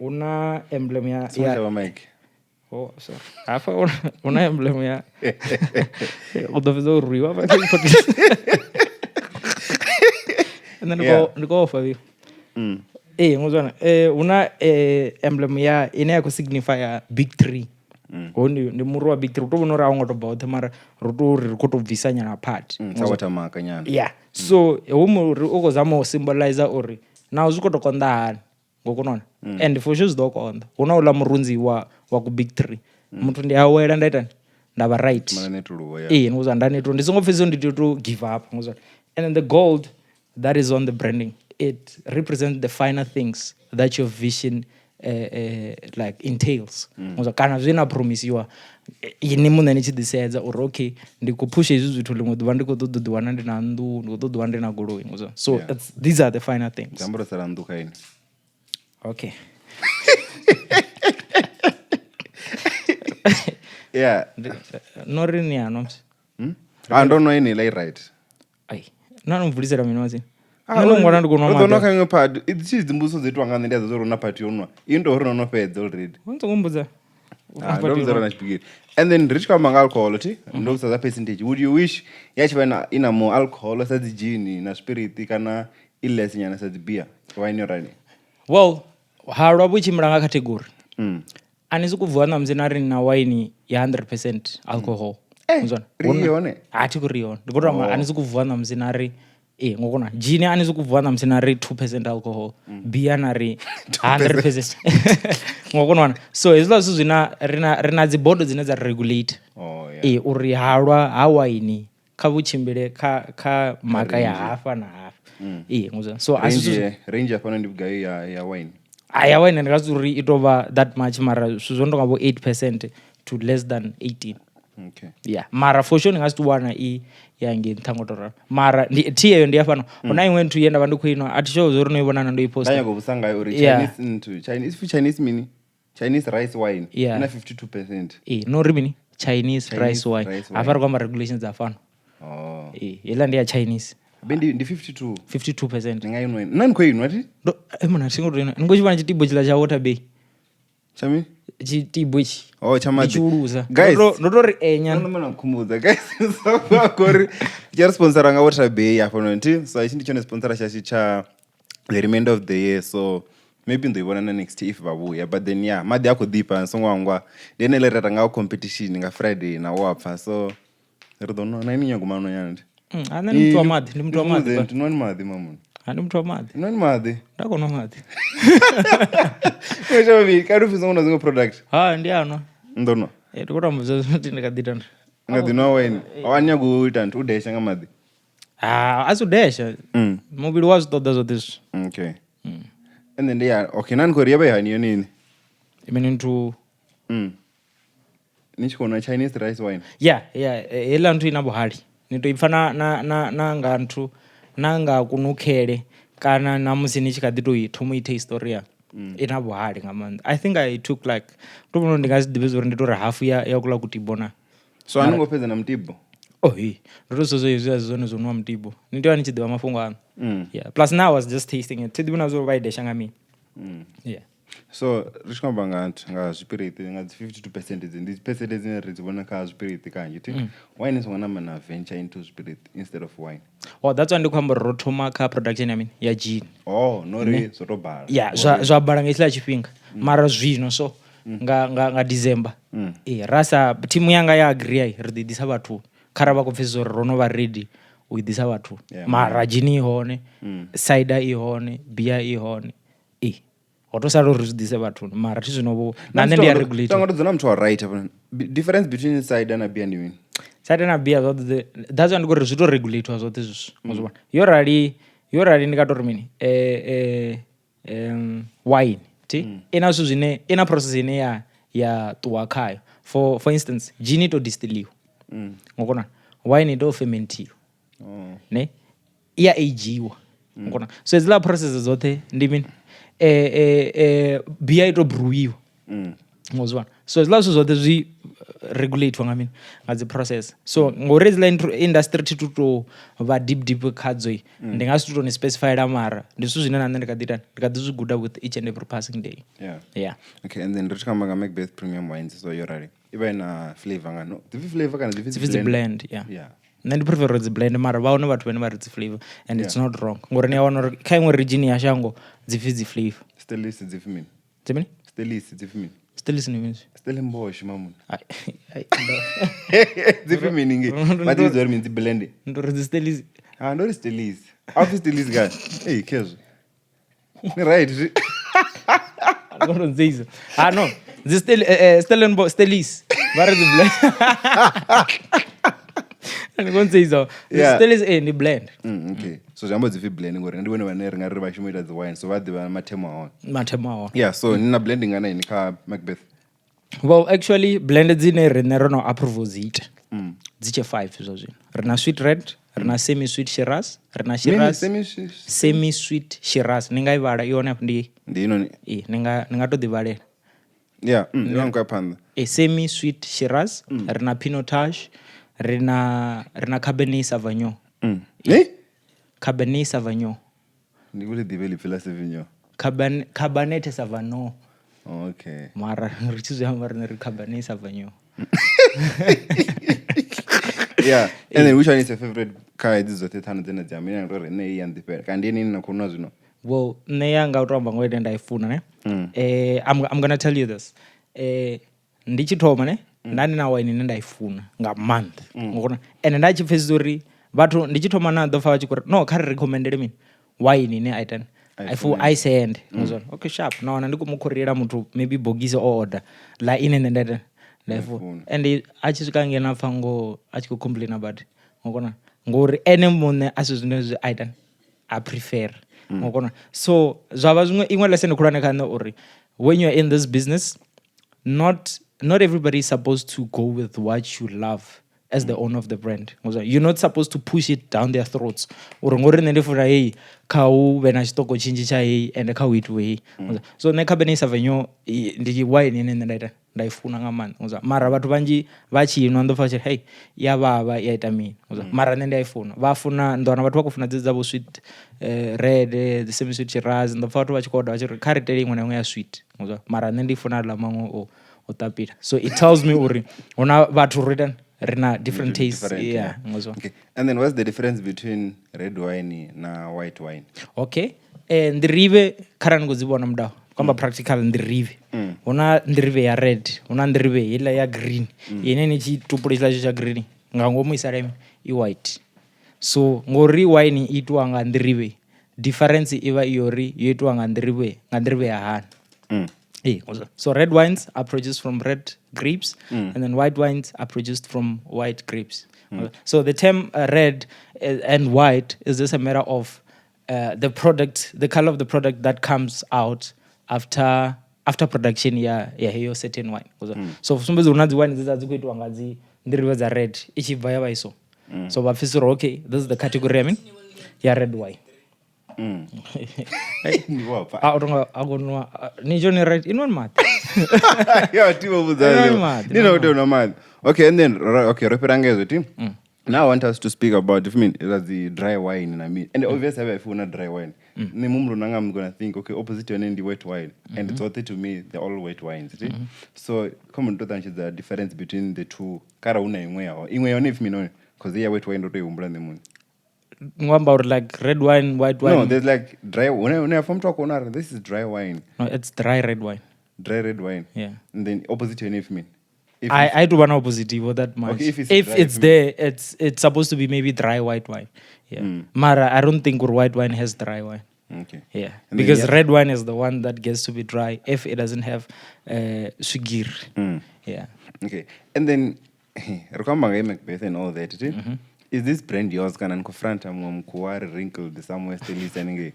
huna emblem ya ya mic. Oh, sorry. Hafha huna emblem ya u ḓo fhedza u rwiwa hafha kha podcast. Nṋe ndi khou ofha vho. Ee, ngo zwi vhona. Huna emblem ya ine ya khou signify big three. Ho ndi muri wa big three. U tou vhona uri a u ngo tou bva hoṱhe mara ro tou ri khou tou bvisa nyana part. Sa watermark nyana. Yeah. So hu muri u khou zama u symbolize uri naho zwi khou tou konḓa hani, ngo kona u wana. And for sure zwi ḓo konḓa. Hu na uḽa murunzi wa ku big three. Muthu ndi a wela nda itani? Nda vha right. Mara netuluwa, yeah. Ee, ngo zwa nda netuluwa. Ndi songo pfesesa ndi tea u give up, ngo zwa. And then the gold that is on the branding, it represents the finer things that your vision like entails. Ngo zwa, kana zwe na promisiwa ini muṋe ni tshi ḓi sedza uri okay ndi khou phusha hezwi zwithu ḽiṅwe ḓuvha ndi khou ṱoḓa u ḓi wana ndi na nnḓu, ndi khou ṱoḓa u ḓi wana ndi na goloi, ngo zwa. So these are the finer things. Zwi amba uri sala nnḓu kha ini. Okay. Yeah. No ri ni ano msi. Ah, ndo nwa ini la i right. Ai. Na no mvulisela mini wasi. Nṋe ndo ngwana ndi khou nwa Ro ḓo nwa maḓi. kha iṅwe party. Idzi dzimbudziso dzo itwa nga nṋe ndi a ḓo uri hu na party yo nwa. Ini ndo uri no no fhedza already. Wo ntse kumbudza. Ah, ndo vhudza na tshipikiri. And then ri tshi khou amba nga alcohol thi, ndo vhudza za percentage. Would you wish ya tshi vha ina more alcohol sa dzi gin na spirit kana i less nyana sa dzi beer? Wine yo rali. Well, halwa vhu tshimbila nga category. A ni sokou vuwa ṋamusi na ri na waini ya 100% alcohol. Muzwana? Ri hone? A thi khou ri hone. Ndi khou tou amba a ni sokou vuwa ṋamusi na ri ee ngokona dzhini a ni sokou vuwa ṋamusi na ri 2% alcohol. Bia na ri 100%. Ngokona wana. So hezwiḽa zwithu zwina ri na dzi bodo dzine dza regulate. Oh, yeah. Ee uri halwa ha waini kha vhu tshimbile kha maka ya hafha na hafha. Ee ngozwa. So a si zwithu Range ya fhano ndi vhugai ya wine? A ya wine ndi nga si uri i tou vha that much mara zwithu zwo no tonga vho 8% to less than 18. Okay. Yeah, mara for sure ni nga si tou wana i ya ngei nṱha ngo to ralo. Mara ndi tea eyo ndi ya fhano. Hu na iṅwe nthu ye nda vha ndi khou inwa a thi sure uri no i vhona na ndo i posta. Nda nyaga u vhudzisa ngayo uri Yeah. Chinese nthu, Chinese, ipfi Chinese mini? Chinese rice wine. Yeah. Ina 52%. Ee, no ri mini? Chinese Chinese rice wine. rice Hafha ri khou amba regulations dza fhano. Oh. Ee, heiḽa ndi ya Chinese. Be ndi 52. 52%. Ndi nga inwa ini. Nṋe ni khou inwa thi? Ndo mona thi ngo tou inwa. Ni khou tshi vhona tshitibo tshiḽa tsha Water Bay. Tsha mini? Tshitibo itshi. Oh, tsha maḓi. Ndi tshiulusa. Guys. Ndo tou ri enya. Ndo no nkhumbudza guys. So ngori tshi ri sponsora nga Water Bay hafha noni thi. So itshi ndi tshone sponsora tshashu tsha the remainder of the year. So maybe ndo i vhona na next year if vha vhuya, but then yeah, maḓi a khou ḓifha ni songo hangwa. Ndi ene ḽe ra nga competition nga Friday na wo pfa, so ri ḓo nwa na ini nyago manwa nyana ndi. A nṋe ndi muthu wa maḓi, ndi muthu wa maḓi. Ndi nwani maḓi mamuna. A ndi muthu wa maḓi. Nwani maḓi. Nda kona maḓi. Ngisho bi ka rufisa ngona zingo product. Ha ndi anwa. Ndo nwa. Ndi khou tamba zwa kuti ndi kha ḓi ita nthu. Nga ḓi nwa wine. A nyago u ita nthu u desha nga maḓi. Ha, a si u desha. Muvhili wa zwi ṱoḓa zwoṱhe zwithu. Okay. And then yeah, okay, nani khori yavha hani yone ini? Imene nthu. Ni tshi khou nwa Chinese rice wine. Yeah, yeah, heiḽa nthu ina vhuhali. Ni to ipfa na nga nthu na nga kunukhele kana na musi ni tshi kha ḓi to i thoma i taste uri ya ina vhuhali nga maanḓa. I think I took like to vhona ndi nga si ḓivhe uri ndi to ri half ya kula kutibo na. So ani ngo fhedza na mutibo? Oh, he. Ndo to sozwo hezwi a si zwone zwo nwa mutibo. Ni tea ni tshi ḓivha mafhungo aṋu. Yeah. Plus now I was just tasting it. Thi ḓivhi na zwo vha i desha nga mini. Yeah. So ri tshi khou amba nga nthu nga zwipiriṱi nga dzi 52% dzi ndi percent dzine ri dzi vhona kha zwipiriṱi kanzhi thi. Why ni songo namba na venture into zwipiriṱi instead of wine? Oh, that's why ndi khou amba uri ro thoma kha production ya mini ya gin. Oh, no ri zwo to bala. Yeah, zwa bala nga hetshiḽa tshifhinga. Mara zwino so nga December. Rasa thimu yanga ya agree ri ḓi ḓisa vhathu. Khara vha khou pfesesa uri ro no vha ready u i ḓisa vhathu. Mara gin i hone, cider i hone, beer i hone. Ho to sala uri zwi ḓise vhathuni, mara thi zwino vho na nṋe ndi ya regulate. Tonga ndo dzula muthu wa right hafha. Difference between cider na beer ndi mini? Cider na beer zwoṱhe, that's why ndi khou ri zwi to regulate zwoṱhe zwithu. Zwi vhona. Yo rali ndi nga to ri mini? Wine, thi? Ina zwithu zwine ina process ine ya ṱuwa khayo. For instance, gin i to distilliwa. Ngokona wine i to fermentiwa. Ne? I ya agewa. Ngokona. So hedziḽa process dzoṱhe ndi mini? Beer i to brewiwa. Ngozwana. So hedziḽa zwithu zwoṱhe zwi regulate nga mini? Nga dzi process. So ngori hedziḽa industry thi tu to vha deep deep khadzo, ndi nga si tu to ni specifyela, mara ndi zwithu zwine na nṋe ndi kha ḓi ita, ndi kha ḓi zwi guda with each and every passing day. Yeah. Yeah. Okay, and then ri tshi khou amba nga Macbeth Premium Wines, so yo rali i vha i na flavor nga no dzi flavor kana dzi dzi blend, yeah. Yeah. Nṋe ndi prefer dzi blend, mara vha hone vhathu vhane vha ri dzi flavor and it's not wrong. Ngori ni a wana uri kha iṅwe region ya shango dzi pfi dzi flavor. Stellis dzi pfi mini? Dzi mini? Stellis dzi pfi mini? Stellis ndi mini? Stellenbosch mamuna. Ai, ai, Dzi pfi mini nge? Vha ḓi vhidza uri mini dzi blend? Ndo ri dzi Stellis. Ah, ndo ri Stellis. A pfi Stellis kani? Ei, khezwo. Ni right zwi. Ndo nzeisa. Ah no, dzi Stellenbosch Stellis. Vha ri dzi blend. Ndi khou nzeisa. Dzi Yeah. Stellis ndi blend. Okay. So zwi amba dzi pfi blend ngori ndi vhone vhane ri nga ri vha shuma u ita dzi wine, so vha ḓivha mathemo a hone. Mathemo a hone. Yeah, so ni na blending nga na ini kha Macbeth? Well, actually blend dzine riṋe ro no approve dzi ita. Dzi tshe 5 zwa zwino. Ri na sweet red, ri na semi sweet Shiraz, ri na Shiraz. Semi Semi sweet Shiraz. Ni nga i vhala i hone afho ndi. Ndi ino ni. Ni nga to ḓi vhalela. Yeah, i vha nkho ya phanḓa. Semi sweet Shiraz, ri na Pinotage, ri na Cabernet Sauvignon. Eh? Cabernet Sauvignon. Ndi vhule ḓivhe ḽipfi ḽa Sauvignon. Cabernet Sauvignon. Okay. Mara ri tshi zwi amba riṋe ri Cabernet Sauvignon. Yeah. And then which one is your favorite kha hedzi dzoṱhe ṱhanu dzine dzi amba? Ine ya uri nṋe i ya nḓifhela. Kana ndi ine na khou nwa zwino? Well, nṋe yanga u to amba ngoho ine nda i funa ne. I'm gonna tell you this. Ndi tshi thoma ne, nda ndi na wine ine nda i funa nga maanḓa. Ngokona ende nda tshi pfesesa uri vhathu ndi tshi thoma na ḓo pfa vha tshi khou ri no kha ri recommendele mini wine ine a itani I fu I send. Ngozwana okay sharp. Na wana ndi khou mu khoriela muthu maybe bogisi o order la ine nṋe nda ita nda i funa. And a tshi swika ngeno a pfa ngo a tshi khou complain about ngokona ngori ene muṋe a si zwine zwi a itani a prefer. Ngokona so zwa vha zwiṅwe iṅwe lesson khulwane kha nṋe uri when you're in this business not everybody is supposed to go with what you love as the owner of the brand. Ngozwa, you're not supposed to push it down their throats uri ngori nṋe ndi funa heyi kha hu vhe na tshiṱoko tshinzhi tsha heyi ende kha hu itiwe heyi. Ngozwa, so nṋe Cabernet Sauvignon ndi wine ine nṋe nda ita nda i funa nga maanḓa. Ngozwa, mara vhathu vhanzhi vha tshi inwa ndo pfa vha tshi ri hey ya vhavha ya ita mini. Ngozwa, mara nṋe ndi a i funa. Vha funa ndo wana vhathu vha khou funa dzedzi dza vho sweet red, dzi semi sweet Shiraz, ndo pfa vhathu vha tshi khou order vha tshi ri kha ri itele iṅwe na iṅwe ya sweet. Ngozwa, mara nṋe ndi funa aḽa maṅwe o ṱapila. So it tells me uri huna vhathu ro itani ri na different tastes. Different, Yeah, ngozwa. Okay. And then what's the difference between red wine na white wine? Okay. Nḓirivhe kharali ni khou dzi vhona mudau kwamba practical nḓirivhe huna nḓirivhe ya red huna nḓirivhe heiḽa ya green ine ni tshi tupula tshiḽa tsha green nga ngomu i sala i white. So ngori wine i itiwa nga nḓirivhe difference i vha i yori yo itiwa nga nḓirivhe nga nḓirivhe ya hani. So red wines are produced from red grapes, and then white wines are produced from white grapes. So the term red and white is just a matter of the product, the color of the product that comes out after production ya heyo certain wine. So sumbedza uri na dzi wine dzi khou itiwa nga dzi nḓirivhe dza red i tshi bva ya vha iso. So vha pfisa uri okay, this is the category I mean ya red wine. A utonga akonwa ni joni right inwa maḓi. Yeah, tivo vhudza. Ni no do maḓi. Okay, and then okay, ro fhira nga hezwo ti. Now I want us to speak about if I mean the dry wine and I mean and obviously if you want dry wine. Ni mumru nanga I'm going to think okay opposite yone ndi wet wine and it's all to me they're all wet wines. So come on to the difference between the two. Kara una imwe yaho. Imwe yone if me no because they are wet wine ndo to ihumbula nṋe muṋe. Ngwamba like red wine, white wine. No, there's like dry. When I from talk on this is dry wine. No, it's dry red wine. Dry red wine. Yeah. And then opposite to if mean. I do want opposite that much. Okay, if it's, if dry, it's there, it's supposed to be maybe dry white wine. Yeah. Mara, I don't think white wine has dry wine. Okay. Yeah. And because then, red wine is the one that gets to be dry if it doesn't have sugir. Yeah. Okay. And then Macbeth and all that. Is this brand yours? Kana nkufranta mkuwari wrinkled somewhere still listening?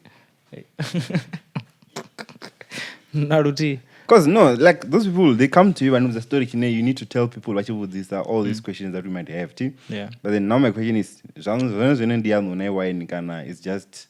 Naruti. Because no, like those people, they come to you and the story, you need to tell people what you would these are all these questions that we might have. Yeah. But then now my question is, it's just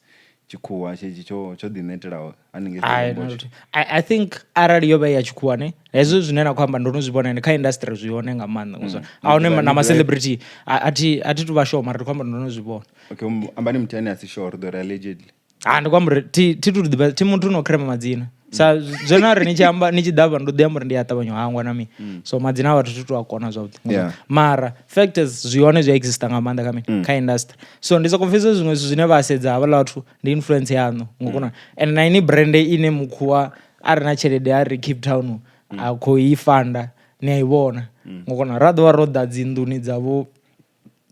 I think arali yo vha ya tshikhuwa ne hezwo zwine na khou amba ndo no zwi vhona kha industry zwi hone nga maanḓa. A hone na ma celebrity a thi tu vha sure mara ndi khou amba ndo no zwi vhona. Okay, ambani muthu ane a si sure ri allegedly. Ah, ndi khou amba uri thi tu ḓivha thi muthu no krema madzina. Sa zwino ri ni tshi amba ni tshi ḓavha ndo ḓi amba uri ndi a ṱavhanya u hangwa na mini. So madzina a vhathu thi tu a kona zwavhuḓi. Mara fact is zwi hone zwi exista nga maanḓa kha mini kha industry. So ndi soko pfesa zwiṅwe zwithu zwine vha sedza havhaḽa vhathu ndi influence yaṋu ngokona. And na ini brand ine mukhuwa a re na tshelede a ri Cape Town a khou i fanda ni a i vhona. Ngokona ra ḓovha ro ḓa dzi nḓuni dza vho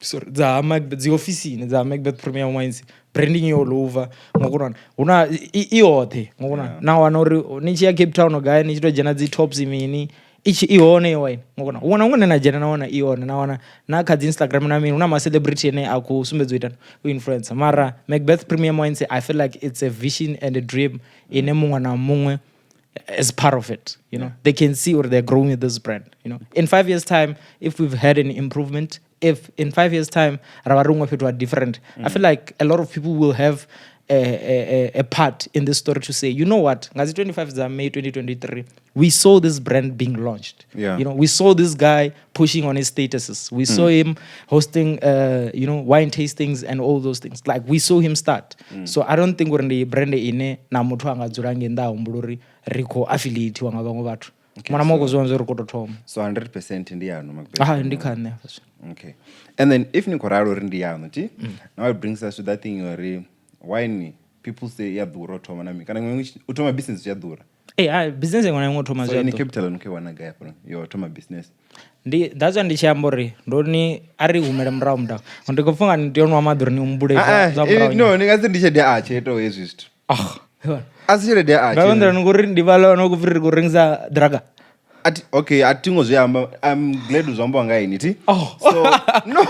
sorry dza dzi ofisini dza Macbeth Premium Wines branding yo all over ngokona huna i yoṱhe ngokona na wana uri ni tshi ya Cape Town gai ni tshi to dzhena dzi tops mini ichi i hone yo wine ngokona huṅwe na huṅwe na dzhena na wana i hone na wana na kha dzi Instagram na mini huna ma celebrity ane a khou sumbedza u ita u influencer mara Macbeth Premium Wines I feel like it's a vision and a dream ine muṅwe na muṅwe is part of it, you know. They can see or they're growing with this brand, you know. In 5 years time, if we've had an improvement, if in 5 years time are different, I feel like a lot of people will have a part in this story to say, you know what, ngazi 25 May 2023, we saw this brand being launched. Yeah. You know, we saw this guy pushing on his statuses. We saw him hosting, you know, wine tastings and all those things. Like we saw him start. So I don't think we're in the brand ine na muthu anga dzula nge nda humbula uri ri khou affiliate nga vhaṅwe vhathu. Mwana moko zwo ri khou tou thoma. So 100% ndi yanu Macbeth. Ah, ndi kha nṋe. Okay. And then if ni khou ralo uri ndi yanu, ti? Now it brings us to that thing uri wine. People say ya ḓura u thoma na mini kana ṅwe u thoma business zwi a ḓura. Ee, hai, business iṅwe na iṅwe u thoma So zwi a ini ḓura. Capital ni khou i wana gai hafhanoni yo thoma business? Ndi that's why ndi tshi amba uri ndo ni a ri humele murahu mudau, ndi khou pfha nga ni tea u nwa maḓi uri ni humbule Ah, zwa ah, murahu. no, ni nga si ndi tshelede ya atshe itaho hezwi zwithu. Ah, A si tshelede ya nga nḓila atshe. ni ngori ndi vhala no khou pfhi ri khou rengisa draga. Ati okay, a thi ngo zwi amba. I'm glad zwi ambiwa nga ini thi. Oh. So no.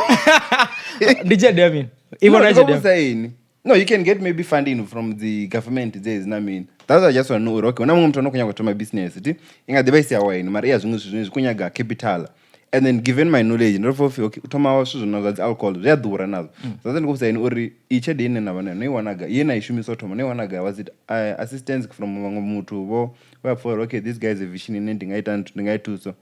Ndi tshelede ya mini i No, vhona ndi khou tshelede ya vhudzisa ini. No, you can get maybe funding from the government dzedzi na mini. That's why I just want to know uri okay, huna muṅwe muthu ano khou nyaga u thoma business ti i nga ḓivha i si ya wine mara i ya zwiṅwe zwithu zwine zwi khou nyaga capital. And then given my knowledge ndo pfa upfhi okay, u thoma zwithu zwino zwa dzi alcohol zwi a ḓura nazwo. So ndi khou vhudzisa ini uri i tshelede ine na vha nayo no i wana gai, ye na i shumisa u thoma no i wana gai? Was it assistance from vhaṅwe muthu vho vha pfha uri okay, this guy is a vision ine ndi nga ita ndi nga i thusa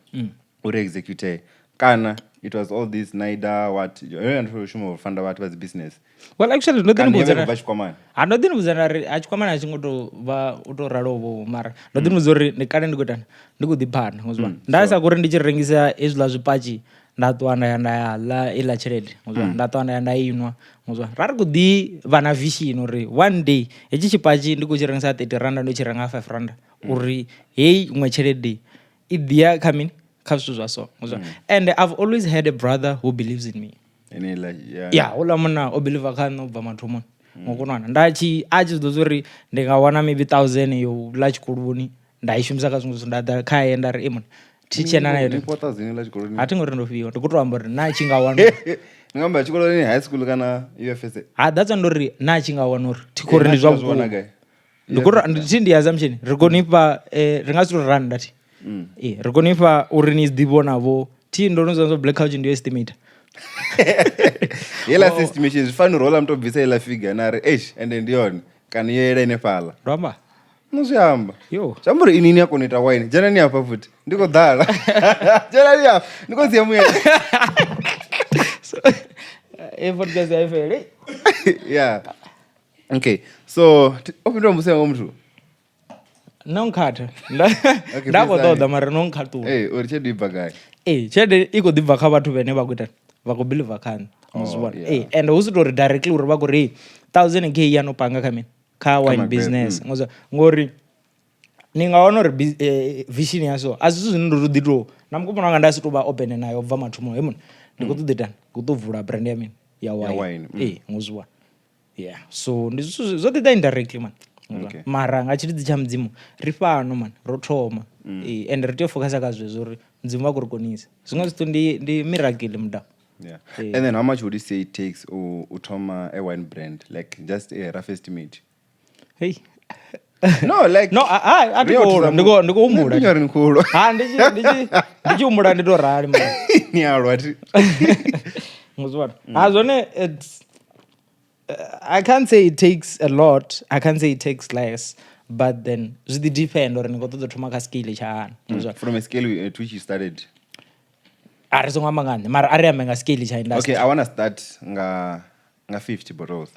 uri execute, kana it was all this NIDA what yone ndo shuma u funda vhathu vha dzi business? Well, actually ndo ḓi Kana ni yo vhudza vha i khou bva tshikwamani? Ha, ndo ḓi ni vhudza nda ri a tshikwamani a tshi ngo to vha u to ralo vho, mara ndo ḓi ni vhudza uri ndi kale ndi khou itani, ndi khou ḓiphana ngozwa nda sa kuri ndi tshi rengisa hezwiḽa zwipatshi, nda ṱuwa nda ya nda ya ḽa iḽa tshelede ngozwa nda ṱuwa nda ya nda inwa ngozwa ra ri khou ḓi vha na vision uri one day hetshi tshipatshi ndi khou tshi rengisa 30 randa, ndo tshi renga 5 randa, uri heyi iṅwe tshelede i ḓiya kha mini, kha zwithu zwa so ngozwa. And I've always had a brother who believes in me. Eneiḽa ya Ya houḽa munna o believer kha nṋe u bva mathomoni ngokonwana nda tshi a tshi zwi ḓo uri ndi nga wana maybe thousand yo ḽa tshikoloni nda i shumisa kha zwiṅwe zwithu, nda ḓa khaye nda ri e muna thi tshena na Ni fhiwa thousand ḽa tshikoloni? A thi ngori ndo fhiwa, ndi khou tou amba uri na tshi nga wana. Ni nga amba tshikoloni high school kana UFS? Ha, that's why ndo ri na tshi nga wana uri thi khou ri Eh, ndi na zwa tshi nga zwi wana vhukuma. gai? Ndi khou ri thi ndi assumption ri kone ifha ri nga si tou randa thi ee ri kone ifha uri ni ḓi vhona vho thi ndo no zwa Black Couch ndi yo estimate. Heiḽa estimation zwi fana uri houḽa muthu o bvisa heiḽa figure na ri eish ende ndi yone kana yo yela henefhaḽa. Ndo amba. No zwi amba. Yo. Zwi amba uri ini ni a kona u ita wine. Dzhenani hafha futhi ndi khou ḓala. Dzhenani hafha ndi khou sia muya. E podcast ya ifele. Yeah, okay, so o fhindula mbudziso yanga muthu. No nkhatha. Okay, Nda khou fhedzani. ṱoḓa mara no nkhaṱula. Ee, uri tshelede i bva gai? Ee, tshelede i khou ḓi bva kha vhathu vhene vha khou ita vha khou believer kha nṋe. Oh, Muzwi yeah. Ee, and hu si tou ri directly uri vha khou ri thousand k ya no panga kha mini, kha wine Magwegwe, business. Ngozwa ngori ni nga wana uri vision ya so a si zwithu zwine ndo to ḓi to na mukomana wanga nda si to vha open nayo bva mathomo he muna ndi khou ṱoḓa itani, ndi khou ḓo vula brand ya mini, ya wine. Wine. Ee, ngozwa yeah, so ndi zwithu zwo ḓi ḓa indirectly man. Okay. Mara nga tshilidzi tsha mudzimu ri fhano man, ro thoma. Ee, and ri tea u focusa kha zwezwo uri mudzimu vha khou ri konisa zwiṅwe zwithu ndi miracle muda. Yeah. Eh. And then how much would you say it takes u thoma a wine brand? Like just a rough estimate. Hey. No, like No, a thi ri yo khou thusa lwa, ndi khou humbula. Nṋe ndi uri ni khou lwa. Ha, ndi tshi humbula ndi to rali mara. Ni a lwa thi. Ngozwana. Ha zwone it's I can't say it takes a lot, I can't say it takes less, but then zwi ḓi depend uri ni khou ṱoḓa u thoma kha scale tsha hani. Ngozwana. From a scale at which you started. A ri songo amba nga nṋe, mara a ri ambe nga scale tsha industry. Okay, I want to start nga 50 bottles.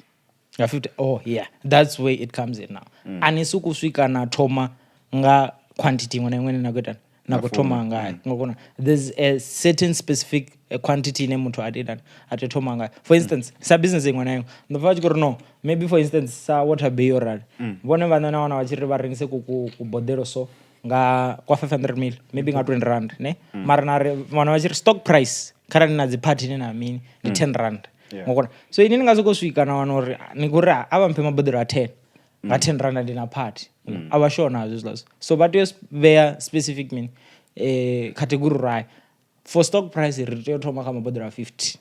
Nga 50, oh yeah, that's where it comes in now. A ni sokou swika na thoma nga quantity iṅwe na iṅwe ine na khou ita na khou thoma ngayo. Ngokona there's a certain specific quantity ine muthu a tea ita a tea thoma ngayo. For instance, sa business iṅwe na iṅwe ndo pfa vha tshi khou ri no maybe for instance sa Water Bay yo rali vhone vhaṋe na wana vha tshi ri vha rengise ku kuboḓelo so nga kwa 500 mil maybe nga 20 rand ne, mara na ri wana vha tshi ri stock price kharali na dzi party ne na mini ndi 10 rand. Ngokona so ini ni nga soko swika na wana uri ni khou ri a vha mphe maboḓelo a 10 nga 10 rand ndi na party, a vha sure nazwo hezwiḽa. So vha tea u vhea specific mini category uri for stock price ri tea u thoma kha maboḓelo a 50.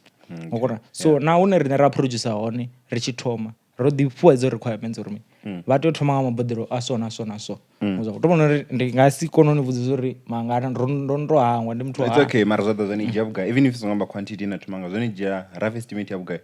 Ngokona so na hune riṋe ra producer hone ri tshi thoma ro ḓi fhiwa hedzo requirements uri mini vha tea u thoma nga maboḓelo a so na so na so. U to vhona uri ndi nga si kone u ni vhudzisa uri mangana, ndo ndo hangwa ndi muthu wa It's okay, mara zwa ḓa zwa ni dzhia vhugai? Even if songo amba quantity ine na thoma nga zwo ni dzhia rough estimate ya vhugai?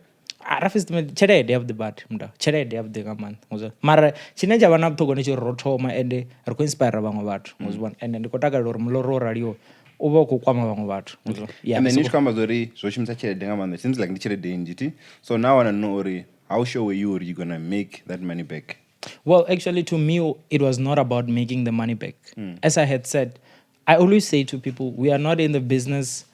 Ah, rough estimate tshelede ya vhuḓi badi mnda, tshelede ya vhuḓi nga maanḓa ngozwa mara tshine tsha vha na vhuṱhogwa ndi tshi uri ro thoma ende ri khou inspire vhaṅwe vhathu ngozwa ende ndi khou takalela uri muloro o raliho u vha u khou kwama vhaṅwe vhathu ngozwa. Yeah, And then ni tshi khou amba zwa uri zwo shumisa tshelede nga maanḓa, it seems like ndi tshelede nnzhi thi. So now I wanna know uri how sure were you uri you gonna make that money back? Well, actually, to me, it was not about making the money back. As I had said, I always say to people, we are not in the business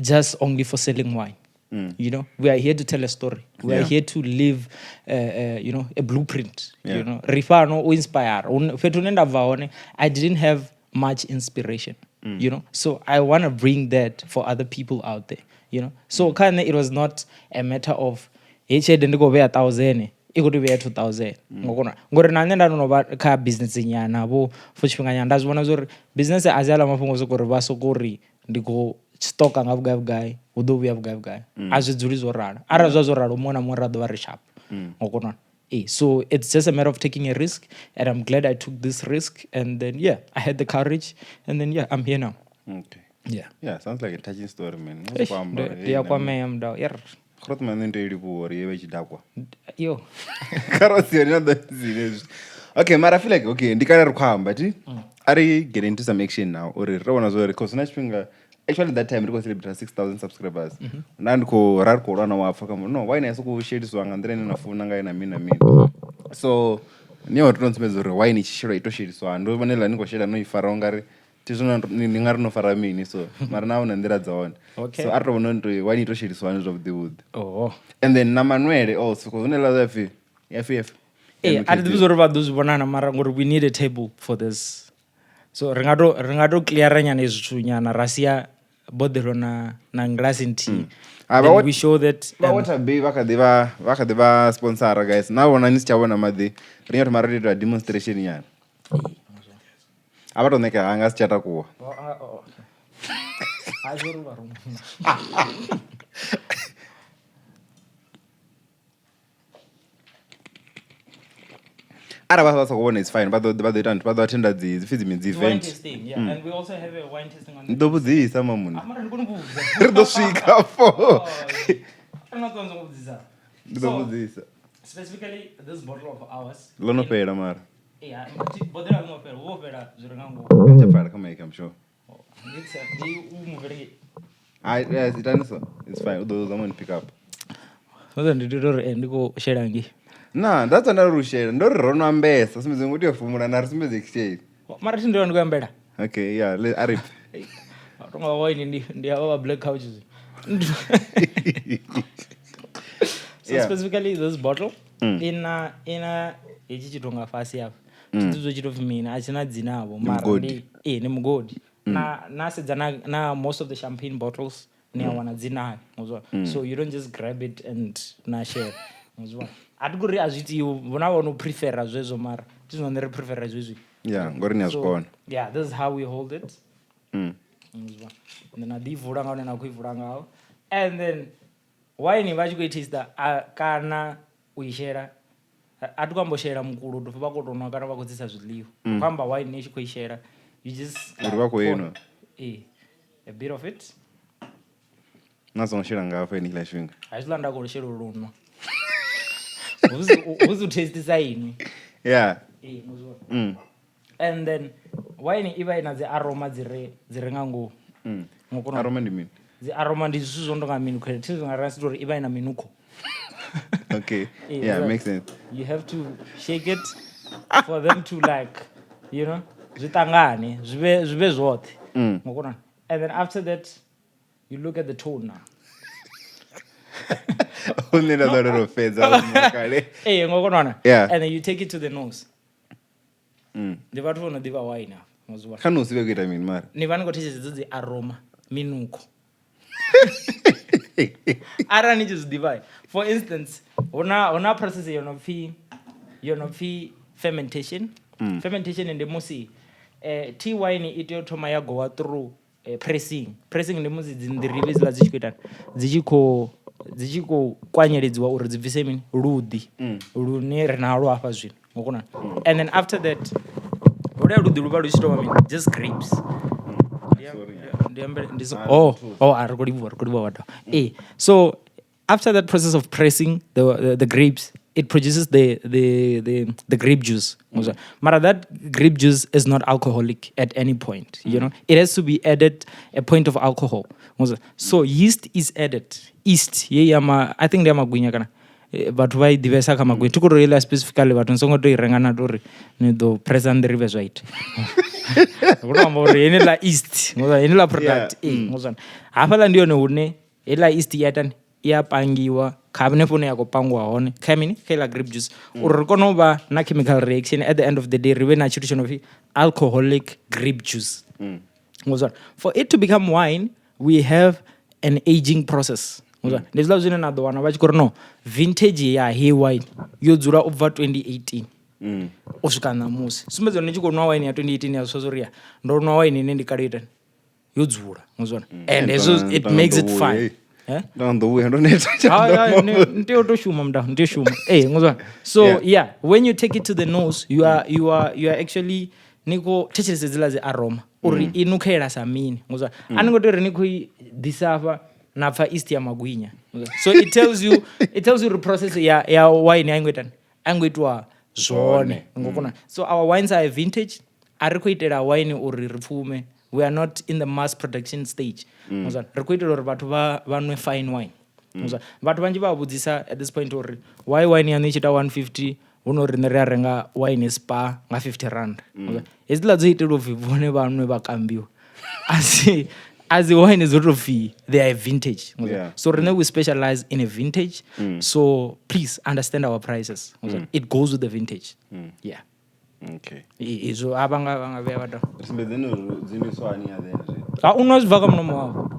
just only for selling wine. You know, we are here to tell a story. We are Yeah. here to live, you know, a blueprint. Yeah. You know, ri fhano u inspire. Fhethu hune nda bva hone, I didn't have much inspiration. You know, so I want to bring that for other people out there. You know, so kha nṋe it was not a matter of hei tshelede ndi khou vhea 1000 i khou tea u vhea 2000 ngo kona ngori na nṋe nda no vha kha business nyana vho for tshifhinga nyana nda zwi vhona zwori business a si aḽa mafhungo o soko uri vha soko ri ndi khou stoka nga vhugai vhugai hu ḓo vhuya vhugai vhugai a zwi dzuli zwo ralo arali zwa zwo ralo muṅwe na muṅwe ra ḓo vha ri sharp ngo kona. So it's just a matter of taking a risk, and I'm glad I took this risk, and then yeah, I had the courage, and then yeah, I'm here now. Okay. Yeah. Yeah, sounds like a touching story, man. Eish, ndi a kwamea mudau yer Grootman nṋe ndo i livhuwa uri ye vha i tshi dakwa. Yo. Kha si yone na ḓo dzine. Okay, mara I feel like okay, ndi kale ri khou amba ti. A ri get into some action now uri ri vhona zwo ri cause na tshifhinga actually that time ri khou celebrate 6000 subscribers. Na ndi khou ra ri khou lwa na wa pfa kha no why na sokou sheliswa nga nḓila ine na funa ngayo na mini na mini. So ni ho to ntsumbedza uri wine i tshi shelwa i to sheliswa. Ndo vhona iḽa ni khou shela no i fara ungari thi zwino ni nga ri no fara mini so mara na huna nḓila dza hone. Okay. So a ri to vhona uri wine i to sheliswa hani zwavhuḓi vhuḓi. Oh. And then na manwele also cause hune ḽa ya pfi ya pfi. Eh, a thi ḓivhi zwa uri vha ḓo zwi vhonana mara ngori we need a table for this. So ri nga to cleara nyana izwi zwithu nyana ra sia boḓelo na ngilasi nthihi. Ah, Then we show that Vha Water Bay vha kha ḓi vha vha kha ḓi vha sponsora guys. Na vhona ni si tsha vhona maḓi ri nyaka thoma ra ita demonstration nyana. A vha to ṋeka ha nga si tsha takuwa. Arali vha sa khou vhona it's fine vha ḓo ita vha ḓo attenda dzi pfi dzi mini dzi Wine event. tasting, yeah. And we also have a wine tasting on Ndi ḓo vhudzisa mamuna. Ah, mara ndi kone u vhudza. Ri ḓo swika afho. Ri nga ṱwa vhudzisa. Ndi ḓo vhudzisa. Specifically this bottle of ours. Ḽo no fhela mara. Yeah, boḓelo a ḽo ngo fhela, hu vho fhela zwi re nga ngomu. Tsha pfala kha mic I'm sure. Ndi u muvele. Hai, yes, itani so. It's fine. U ḓo zama u pick up. Ndo ndi tea uri ndi khou shela ngei. Na, that's nda ri u shela. Ndo ri ro no ambesa, sumbedza ngo tea u fumula na ri sumbedze exchange. Mara thi ndi ndo ambela. Okay, yeah, le a ri pfe. Tonga wine ndi havha vha black couches. So Yeah. specifically this bottle ina hetshi tshithu nga fhasi hafha. Thi zwo tshi to pfi mini a tshi na dzina vho mara mugodi. ndi ni mugodi. Na sedza na most of the champagne bottles ni a wana dzina hayo. So you don't just grab it and na share. A thi kuri a zwi itiwi vhona vho no prefera zwezwo mara thi zwino ri prefera zwezwi. Yeah, ngori ni a zwi kona. Yeah, this is how we hold it. And then a ḓi vula nga hune na khou i vula ngaho. And then wine vha tshi khou i taster kana u i shela a thi khou amba u shela mukulo to vha khou tou nwa kana vha khou tsisa zwiḽiwa. Khou amba wine i tshi khou i shela you just Uri vha khou inwa. A bit of it. Na songo shela nga hafha heneiḽa tshifhinga. A zwiḽa nda khou shela lunwa. Husi u tastisa inwi. Yeah. And then wine i vha i na dzi aroma dzi re nga ngomu. Aroma ndi mini? Dzi aroma ndi zwithu zwo no tonga minukho. Thi zwi nga ra si tou uri i vha i na minukho. Okay. Yeah, makes sense. You have to shake it for them to like, you know, zwi ṱangane, zwi vhe zwoṱhe. Ngokona. And then after that you look at the tone now. Hune nda ḓo ro fhedza kale. Ngokona. Yeah. And then you take it to the nose. Ndi vhathu vho no ḓivha wine afha. Ngozwa. Kha nose vhe ku ita mini mara? Ni vha ni khou thetshelesa dzi aroma, minukho. Arali ni tshi zwi ḓivha. For instance, huna process yo no pfi fermentation. Fermentation ndi musi tea wine i tea u thoma ya gowa through pressing. Pressing ndi musi dzi nḓirivhe dziḽa dzi tshi khou itani, dzi tshi khou kwanyeledziwa uri dzi bvise mini luḓi lune ri nalwo hafha zwino. Ngokona. And then after that holuya luḓi lu vha lu tshi tou vha mini, just grapes. A ri khou livhuwa, ri khou livhuwa vhathu. So after that process of pressing the grapes, it produces the grape juice. Mara that grape juice is not alcoholic at any point. You know, it has to be added a point of alcohol. So yeast is added. Yeast, yeah, I think they are magwinya kana. Vhathu vha i ḓivhesa kha magwinya. Thi khou tou iḽa specifically vhathu ni songo tou i renga na tou ri ni ḓo pressa nḓirivhe zwa ita. Ri khou amba uri heneiḽa yeast, heneiḽa product. Hafhaḽa ndi yone hune heiḽa yeast i itani? Ya pangiwa kha hanefho hune ya khou pangiwa hone kha mini, kha iḽa grape juice, uri ri kone u vha na chemical reaction. At the end of the day ri vhe na tshithu tsho no pfi alcoholic grape juice. Ngozwa, for it to become wine we have an aging process. Ngozwa, ndi hezwiḽa zwine na ḓo wana vha tshi khou ri no vintage ya hei wine yo dzula u bva 2018 u swika ṋamusi, sumbedza uri ni tshi khou nwa wine ya 2018 ya zwi uri ya ndo nwa wine ine ndi kale itani yo dzula ngozwa, and hezwo it makes it fine. Eh? Ndo vhuya ndo neta. Hai, hai, ni tea u to shuma mnda, ni tea u shuma eh ngozwa. So yeah, when you take it to the nose, you are actually ni khou thetshelesa hedziḽa dzi aroma uri i nukhela sa mini ngozwa. A ni ngo tea uri ni khou i ḓisa afha na pfa east ya magwinya ngozwa. So it tells you uri process ya wine a i ngo itani, a i ngo itiwa zwone ngo kona. So our wines are vintage. A ri khou itela wine uri ri pfume. We are not in the mass production stage. Ngozwa, ri khou itela uri vhathu vha nwe fine wine. Ngozwa, vhathu vhanzhi vha vhudzisa at this point uri why wine yaṋu i tshi ita 150, hu no riṋe ri a renga wine spa nga 50 rand. Ngozwa, hedziḽa dzo itelwa upfhi vhone vha nwe vha kambiwa, asi wine dzo tou pfhi they are vintage. Ngozwa, so riṋe we specialize in a vintage, so please understand our prices. Ngozwa, it goes with the vintage, yeah. Okay. Izwo a vha nga vhuya vha to Ri sumbedzeni uri dzi nwiswa hani ya then zwi. Ha u nwa zwi bva kha mulomo wavho.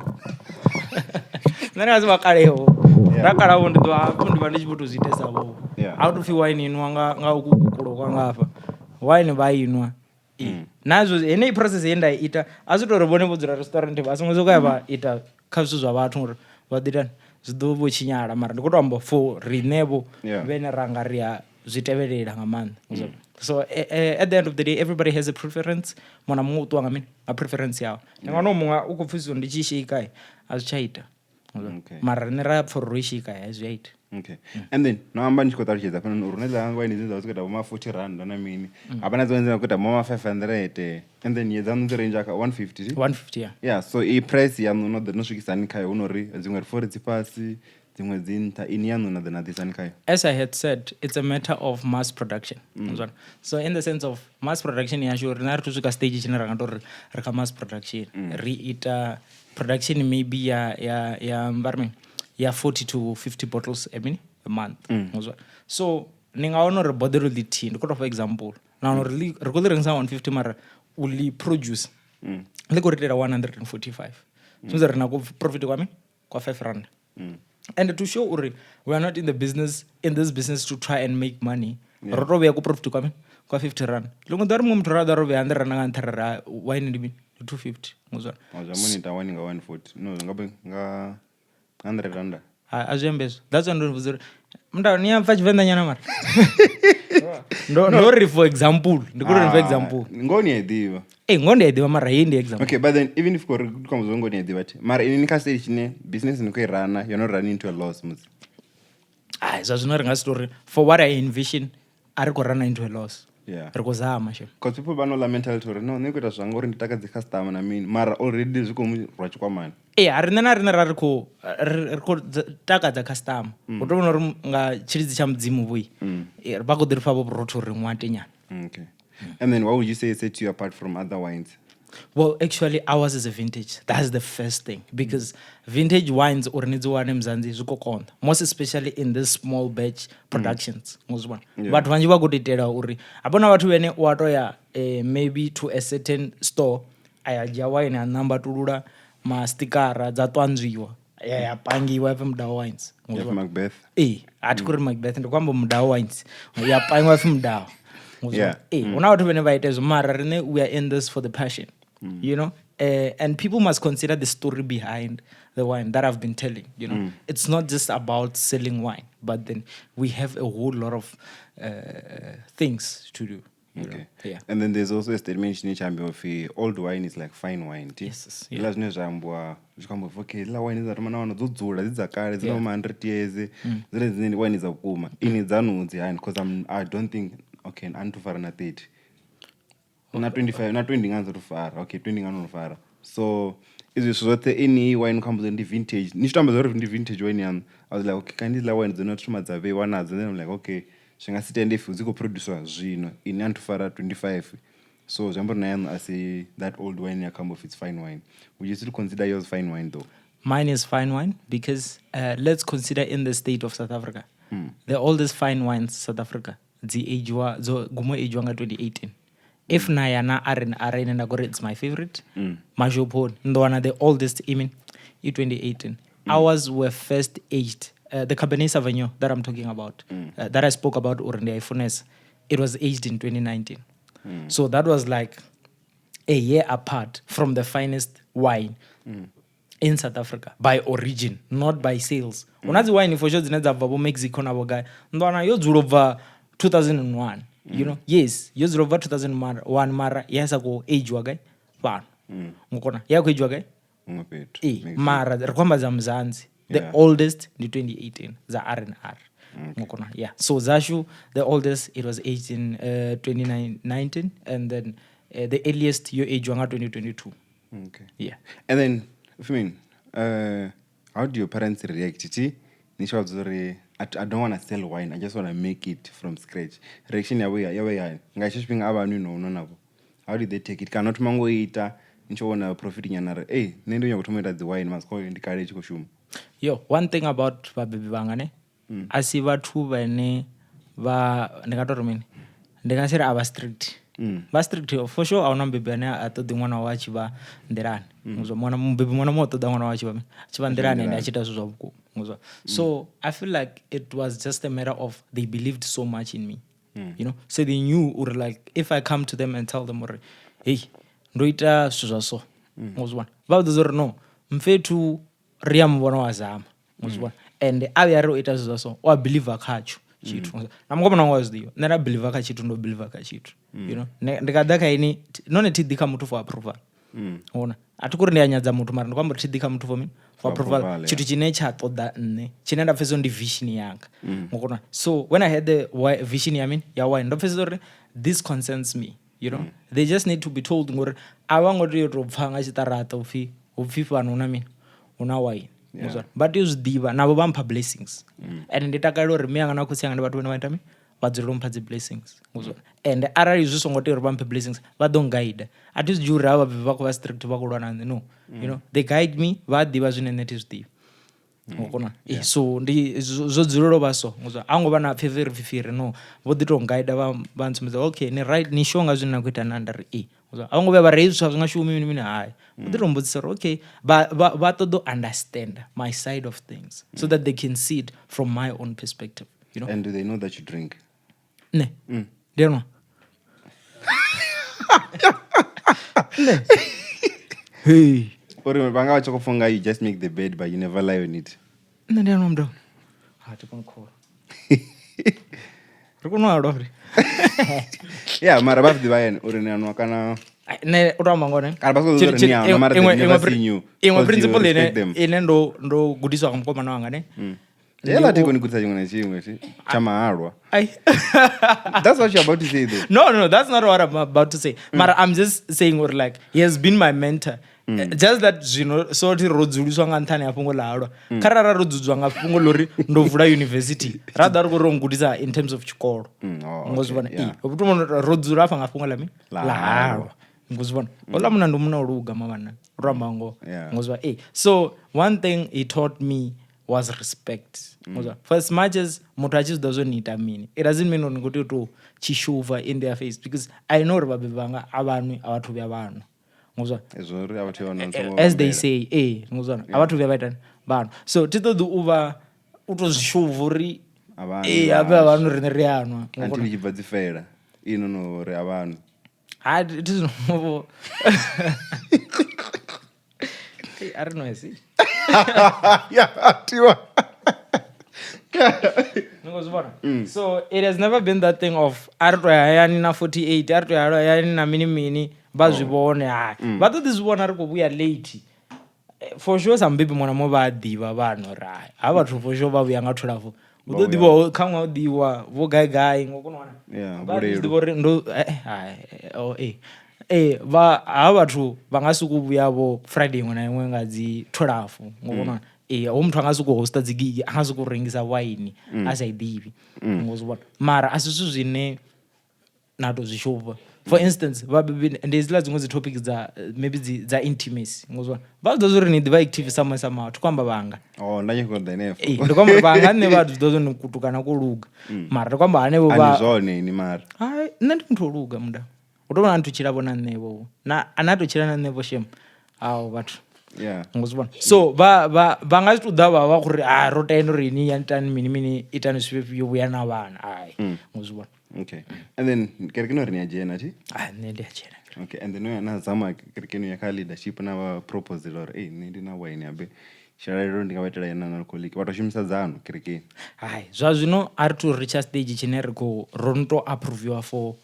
Nṋe ndi nga si vha kaleho, ra kalavho ndi ḓo hafhu ndi vha ndi tshi vho tou zwi itesa vho. A u tou pfhi wine inwa nga uku kukulo kwa ngafha wine vha inwa. Ee. Nazwo heneyi process ye nda i ita a zwi tou uri vhone vho dzula restaurant vha songo sokou ya vha ita kha zwithu zwa vhathu ngori vha ḓo itani, zwi ḓo vho tshinyala, mara ndi khou tou amba for riṋe vho vhene ra nga ri a zwi tevhelela nga maanḓa. So at the end of the day everybody has a preference, muṅwe na muṅwe u ṱuwa nga mini, nga preference yawe. Ndi nga no muṅwe u khou pfisa uri ndi tshi shake a zwi tsha ita. Mara riṋe ra pfha uri ro i shake a zwi a ita. Okay. And then no amba ni tshi khou ṱalutshedza hafhanoni uri hu na dziḽa wine dzine dza vha dzi khou ita vho ma 40 rand na mini. Havha na dziṅwe dzine dza khou ita vho ma 500 and then ye dzaṋu dzi range kha 150. 150, yeah. Yeah, so i price yaṋu no ḓo no swikisa hani khayo hu no uri dziṅwe ri pfa uri dzi fhasi, dziṅwe dzi nṱha, ini yaṋu na ḓo na ḓisa hani khayo? As I had said, it's a matter of mass production. So in the sense of mass production yashu, rina ri thu swika stage tshine ra nga tou ri ri kha mass production. Ri ita production maybe ya vha ri mini, ya 40 to 50 bottles a mini, a month. Ngazwo. So ni nga wana uri boḓelo ḽithihi, ndi khou tou fha example, na wana uri ri khou ḽi rengisa 150, mara u ḽi produce ḽi khou ri itela 145. Sumbedza uri ri na ku profit kwa mini, kwa 5 rand. And to show uri we are not in this business to try and make money, ro to vhuya ku profit kwa mini, kwa 50 rand. Ḽiṅwe ḓuvha ri muṅwe muthu ra ḓa ro vhea 100 rand nga nṱha, ra ri, "Ah, wine ndi mini, ndi 250." Ngazwo. Zwa moni ita wine nga 140. No, nga 100 rand. A zwi ambe hezwo. That's why ndo ni vhudza uri mnda ni a pfa tshivenḓa nyana, mara ndo ri for example, ndi khou ri for example. Ngoho ni a i ḓivha. Eh, ngoho ndi a i ḓivha, mara heyi ndi example. Okay, but then even if kori kwamba ngoho ni a i ḓivha thi. Mara ini ni kha stage tshine business ni khou i rana, you're not running into a loss musi. Ai, zwa zwino ri nga si tou ri for what I envision a ri khou rana into a loss. Ri khou zama shem. Because people vha no ḽa mentality uri no nṋe khou ita zwanga uri ndi takadze customer na mini, mara already zwi khou mu rwa tshikwamani. Ee, a riṋe na riṋe ra ri khou ri khou takadza customer, hu tou vhona uri nga tshilidzi tsha mudzimu vhoi vha khou ḓi ri fha vho vhurotho uri ṅwate nyana. Okay. And then what would you say sets you apart from other wines? Well, actually, ours is a vintage. That's the first thing. Because vintage wines uri ni dzi wane Mzansi zwi khou konḓa. Most especially in this small batch productions. Ngozwi vhona. Vhathu vhanzhi vha khou tou itela uri hapana vhathu vhene u a to ya maybe to a certain store a ya dzhia wine a nambatulula mastikara dza ṱwanzwiwa ya pangiwa ya pfi Mudau Wines. Ya pfi Macbeth. Ee, a thi khou ri Macbeth, ndi khou amba Mudau Wines. Ya pangiwa ya pfi Mudau. Ee, hu na vhathu vhane vha ita hezwo, mara riṋe we are in this for the passion. You know? And people must consider the story behind the wine that I've been telling. It's not just about selling wine, but then we have a whole lot of things to do. You know? Okay. Yeah. And then there's also a statement tshine tsha ambiwa upfi old wine is like fine wine. Ti? Yes, yeah. Hezwiḽa zwine zwa ambiwa zwi khou amba upfi okay, hedzila wine dza thoma na wana dzo dzula dzi dza kale dzi na ma 100 years, dzone dzine ndi wine dza vhukuma. Ini dzanu dzi hani? Because I don't think, okay, a ni thu fara na 30. Na 25, na 20 nga ndo fara. Okay, 20 nga ndo fara. So izwi zwithu zwoṱhe ini wine khou amba uri ndi vintage. Ni tshi to amba uri ndi vintage wine yaṋu. I was like, okay, kandi hedzila wine dzo no thoma dza vheiwa nadzo. Then I'm like, okay, zwi nga si tende if dzi khou producer zwino ini a ni thu fara 25. So zwi amba uri na yaṋu a si that old wine ya khou amba upfi it's fine wine. Would you still consider yours fine wine though? Mine is fine wine because let's consider in the state of South Africa. The oldest fine wines South Africa dzi agewa dzo gumo agewa nga 2018. If na ya na R&R ine nda kori it's my favorite. Mashoponi ndo wana the oldest I mean i 2018. Ours were first aged the Cabernet Sauvignon that I'm talking about that I spoke about uri ndi a i funesa. It was aged in 2019. So that was like a year apart from the finest wine in South Africa by origin, not by sales. Hu na dzi wine for sure dzine dza bva vho Mexico na vho gai. Nḓwana yo dzula ubva 2001, you know. Yes, yo dzula ubva 2001 mara ya sa khou agewa gai fhano. Ngokona ya khou agewa gai? Huṅwe fhethu. Ee, Mexico. mara ri khou amba dza Mzansi. The oldest ndi 2018 dza R&R. Ngokona, yeah. So dzashu the oldest it was aged in 2019 and then the earliest yo agewa nga 2022. Okay. Yeah. And then, Fimin, how do your parents react? Ti, ni tshi vha vhudza uri I don't want to sell wine, I just want to make it from scratch. Reaction yavho ya vha ya nga hetsho tshifhinga a vha nwi no nwa navho. How did they take it? Kana no thoma ngo ita ni tshi vhona profit nyana ri, "Hey, nṋe ndi nyaka u thoma u ita dzi wine, mara ndi kale i tshi khou shuma." Yo, one thing about vhabebi vhanga ne, a si vhathu vhane vha ndi nga tori mini, ndi nga si ri a vha strict. Vha strict for sure, a huna mubebi ane a ṱoḓi ṅwana wawe a tshi vha nḓilani. Nguzwa mwana mubebi mwana muṅwe u ṱoḓa ṅwana wawe a tshi vha nḓilani ende a tshi ita zwithu zwa vhukuma. Nguzwa. So I feel like it was just a matter of they believed so much in me. You know, so they knew or like if I come to them and tell them or hey, ndo ita zwithu zwa so. Nguzwa. Vha ḓo uri no, mfethu ri a muvhona wa zama. Nguzwa. And a vhuya ri u ita zwithu zwa so, u a believe khatsho tshithu. Na mukomana wanga wa zwi ḓivha. Nṋe nda believe kha tshithu, ndo believe kha tshithu. You know, ndi nga ḓa kha ini, nahone thi ḓi kha muthu for approval. Vhona, a thi kuri ndi a nyadza muthu mara ndi khou amba uri thi ḓi kha muthu for mini? For approval. Approval, yeah. Tshithu tshine tsha ṱoḓa nṋe, tshine nda pfesesa ndi vision yanga. Ngokona. So when I had the vision ya mini, ya wine, ndo pfesesa uri this concerns me. You know, they just need to be told ngori a vha ngo tea u tou pfa nga tshiṱaraṱa upfi hupfi fhano huna mini, huna wine. Yeah. Vha tea u zwi ḓivha navho vha mpha blessings. And ndi takalela uri mme anga na khotsi anga ndi vhathu vhane vha ita mini, vha dzulela u mpha dzi blessings. And arali zwi songo tea uri vha mphe blessings, vha ḓo nguide. A thi zwi dzhii uri havha vhabebi vha khou vha strict vha khou lwa na nṋe, no. You know, they guide me, vha a ḓivha zwine nṋe thi zwi ḓivhi. Ngokona. So ndi zwo dzulela u vha so. Ngozwa a ngo vha na pfifiri pfifiri, no. Vho ḓi to nguide vha ntsumbedza okay, ni right, ni sure nga zwine na khou ita na, nda ri ee. Ngozwa a ngo vhuya vha ri hezwi zwithu a zwi nga shumi mini mini, hai. Vho ḓi to mbudzisa uri okay, vha ṱoḓa u understand my side of things so that they can see it from my own perspective, you know. And do they know that you drink? Ne. Ndi nwa. Ne. Hey. Uri vha nga vha tshi khou funga you just make the bed but you never lie on it. Nṋe ndi anwa mudau. Ha thi koni khola. Ri kone u alwa ri. Yeah, mara vha zwi ḓivha yene uri ni anwa kana Ai, Nṋe u to amba ngoho ne. Kana vha sokou uri ni anwa, mara they've never seen you, Iṅwe 'cause you principle ine respect them. ine ndo gudiswa nga mukomana wanga ne. Hela thi koni gudisa tshiṅwe na tshiṅwe thi tsha mahalwa. Ai. That's what you're about to say though. No, no, that's not what I'm about to say. Mara I'm just saying or like he has been my mentor. Just that zwino so thi ro dzuliswa nga nṱhani ha fhungo ḽa halwa. Kharali ro dzudzwa nga fhungo ḽo uri ndo vula university, ra ḓa ri khou ri ngudisa in terms of tshikolo. Oh, Ngo zwi okay, vhona? yeah. Ee, vhu tou ro dzula hafha nga fhungo ḽa mini? Ḽa Ḽa halwa. halwa. Ngo zwi vhona? Houḽa munna ndi munna o luga mavhana. Ro amba ngoho. Yeah. Ngo zwi vhona? Ee. So one thing he taught me was respect. Ngo zwi vhona? For as much as muthu a tshi zwi ḓivha zwo ni ita mini, it doesn't mean uri ni khou tea u tou tshi shuva in their face because I know uri vhabebi vhanga a vha nwi, a vhathu vhuya vha nwa. Ngo zwi vhona? Zwo uri a vhathu vha nwa, songo As they vhambela. say, ee, ngo zwi vhona? A vhathu vhuya vha itani? Vha nwa. So thi ṱoḓi u vha u tou zwi shuva uri A vha nwi, ee, vha habe a vha hashu. nwi, riṋe ri a nwa. Ngo Anti kona? ni tshi bva dzi fela ino no ri a vha nwi. Ha, thi zwino vho. Hey, a ri nwesi. Yeah, tiwa. Ni khou zwi vhona? So it has never been that thing of a ri to ya hayani na 48, a ri to ya hayani na mini mini, vha zwi vhone hai. Vha ḓo ḓi zwi vhona ri khou vhuya late. For sure sa mubebi mwana muṅwe vha a ḓivha vhana uri hai, ha vhathu for sure vha vhuya nga 12. Hu ḓo ḓivha kha ṅwe u ḓivha vho gai gai ngo kona u wana. Yeah, Vha ḓi zwi vhulelu. ḓivha uri ndo hai, oh, eh. Eh, vha ha vhathu vha nga sokou vhuya vho Friday iṅwe na iṅwe nga dzi 12 ngo kona u wana. Ee, ho muthu a nga sokou hosta dzi gig, a nga sokou rengisa waini a sa i ḓivhi. Ngo zwi vhona. Mara a si zwithu zwine na to zwi shuvha. For instance, vhabebi ndi hedziḽa dziṅwe dzi topic dza maybe dzi dza intimacy, ngozwa vha zwi ḓivha uri ni ḓivha active somewhere somehow. Thi khou amba vhanga. Oh, nda nyaka u ḓa henefho. Ee, ndi khou amba uri vhanga nṋe vha zwi ḓivha uri ni kutukana ko luga, mara ndi khou amba hanevho A vha ndi zwone ini mara. Hai, nṋe ndi muthu o luga muda. Hu tou vha na nthu tshila vho na nṋe vho. Na a na to tshila na nṋe vho shem. Awo vhathu. Ngo zwi vhona. So vha nga si tou ḓa vha vha khou ri ah ro tenda uri ini itani mini mini itani zwifhio vhuya na vhana. Hai. Ngo zwi vhona. Okay. And then kerekeni uri ni a dzhena thi? Ah, nṋe ndi a dzhena. Okay, and then no na zama kerekeni ya kha leadership na vha proposal uri ei nṋe ndi na wine abe tshilalelo ndi nga vha itela yena na alcoholic vha to shumisa dzanu kerekeni. Hai, zwa zwino a ri tu reacha stage tshine ri khou ro no to approviwa for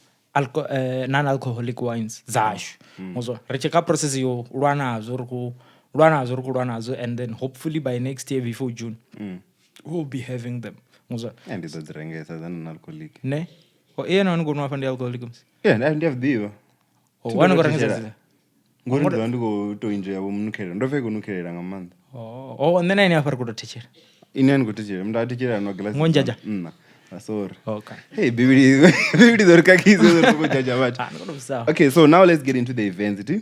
non-alcoholic wines dzashu. Ngozwa ri tshi kha process yo lwa nazwo, ri khou lwa nazwo, ri khou lwa nazwo, and then hopefully by next year before June we'll be having them. Ngozwa Eh, ndi ḓo dzi rengesa dza non-alcoholic. Ne o iye na ni khou nwa afha ndi alcoholic musi. Yeah, ndi a zwi ḓivha. Oh, wa ni khou rengisa dzi? Ngori ndi ḓovha ndi khou to enjoya vho munukhelelo. Ndo pfa i khou nukhelela nga maanḓa. Oh, nṋe na ini afha ri khou tou thetshela. Ini a ni khou thetshela, mndu a thetshela nwa glass. Ngo njaja? Nna. Ah, sorry. Okay. Hey, Bibili Bibili ḓo ri khakhisa uri ri khou judge vhathu. Ah, ndi khou tou vhudzisa. Okay, so now let's get into the events, ti?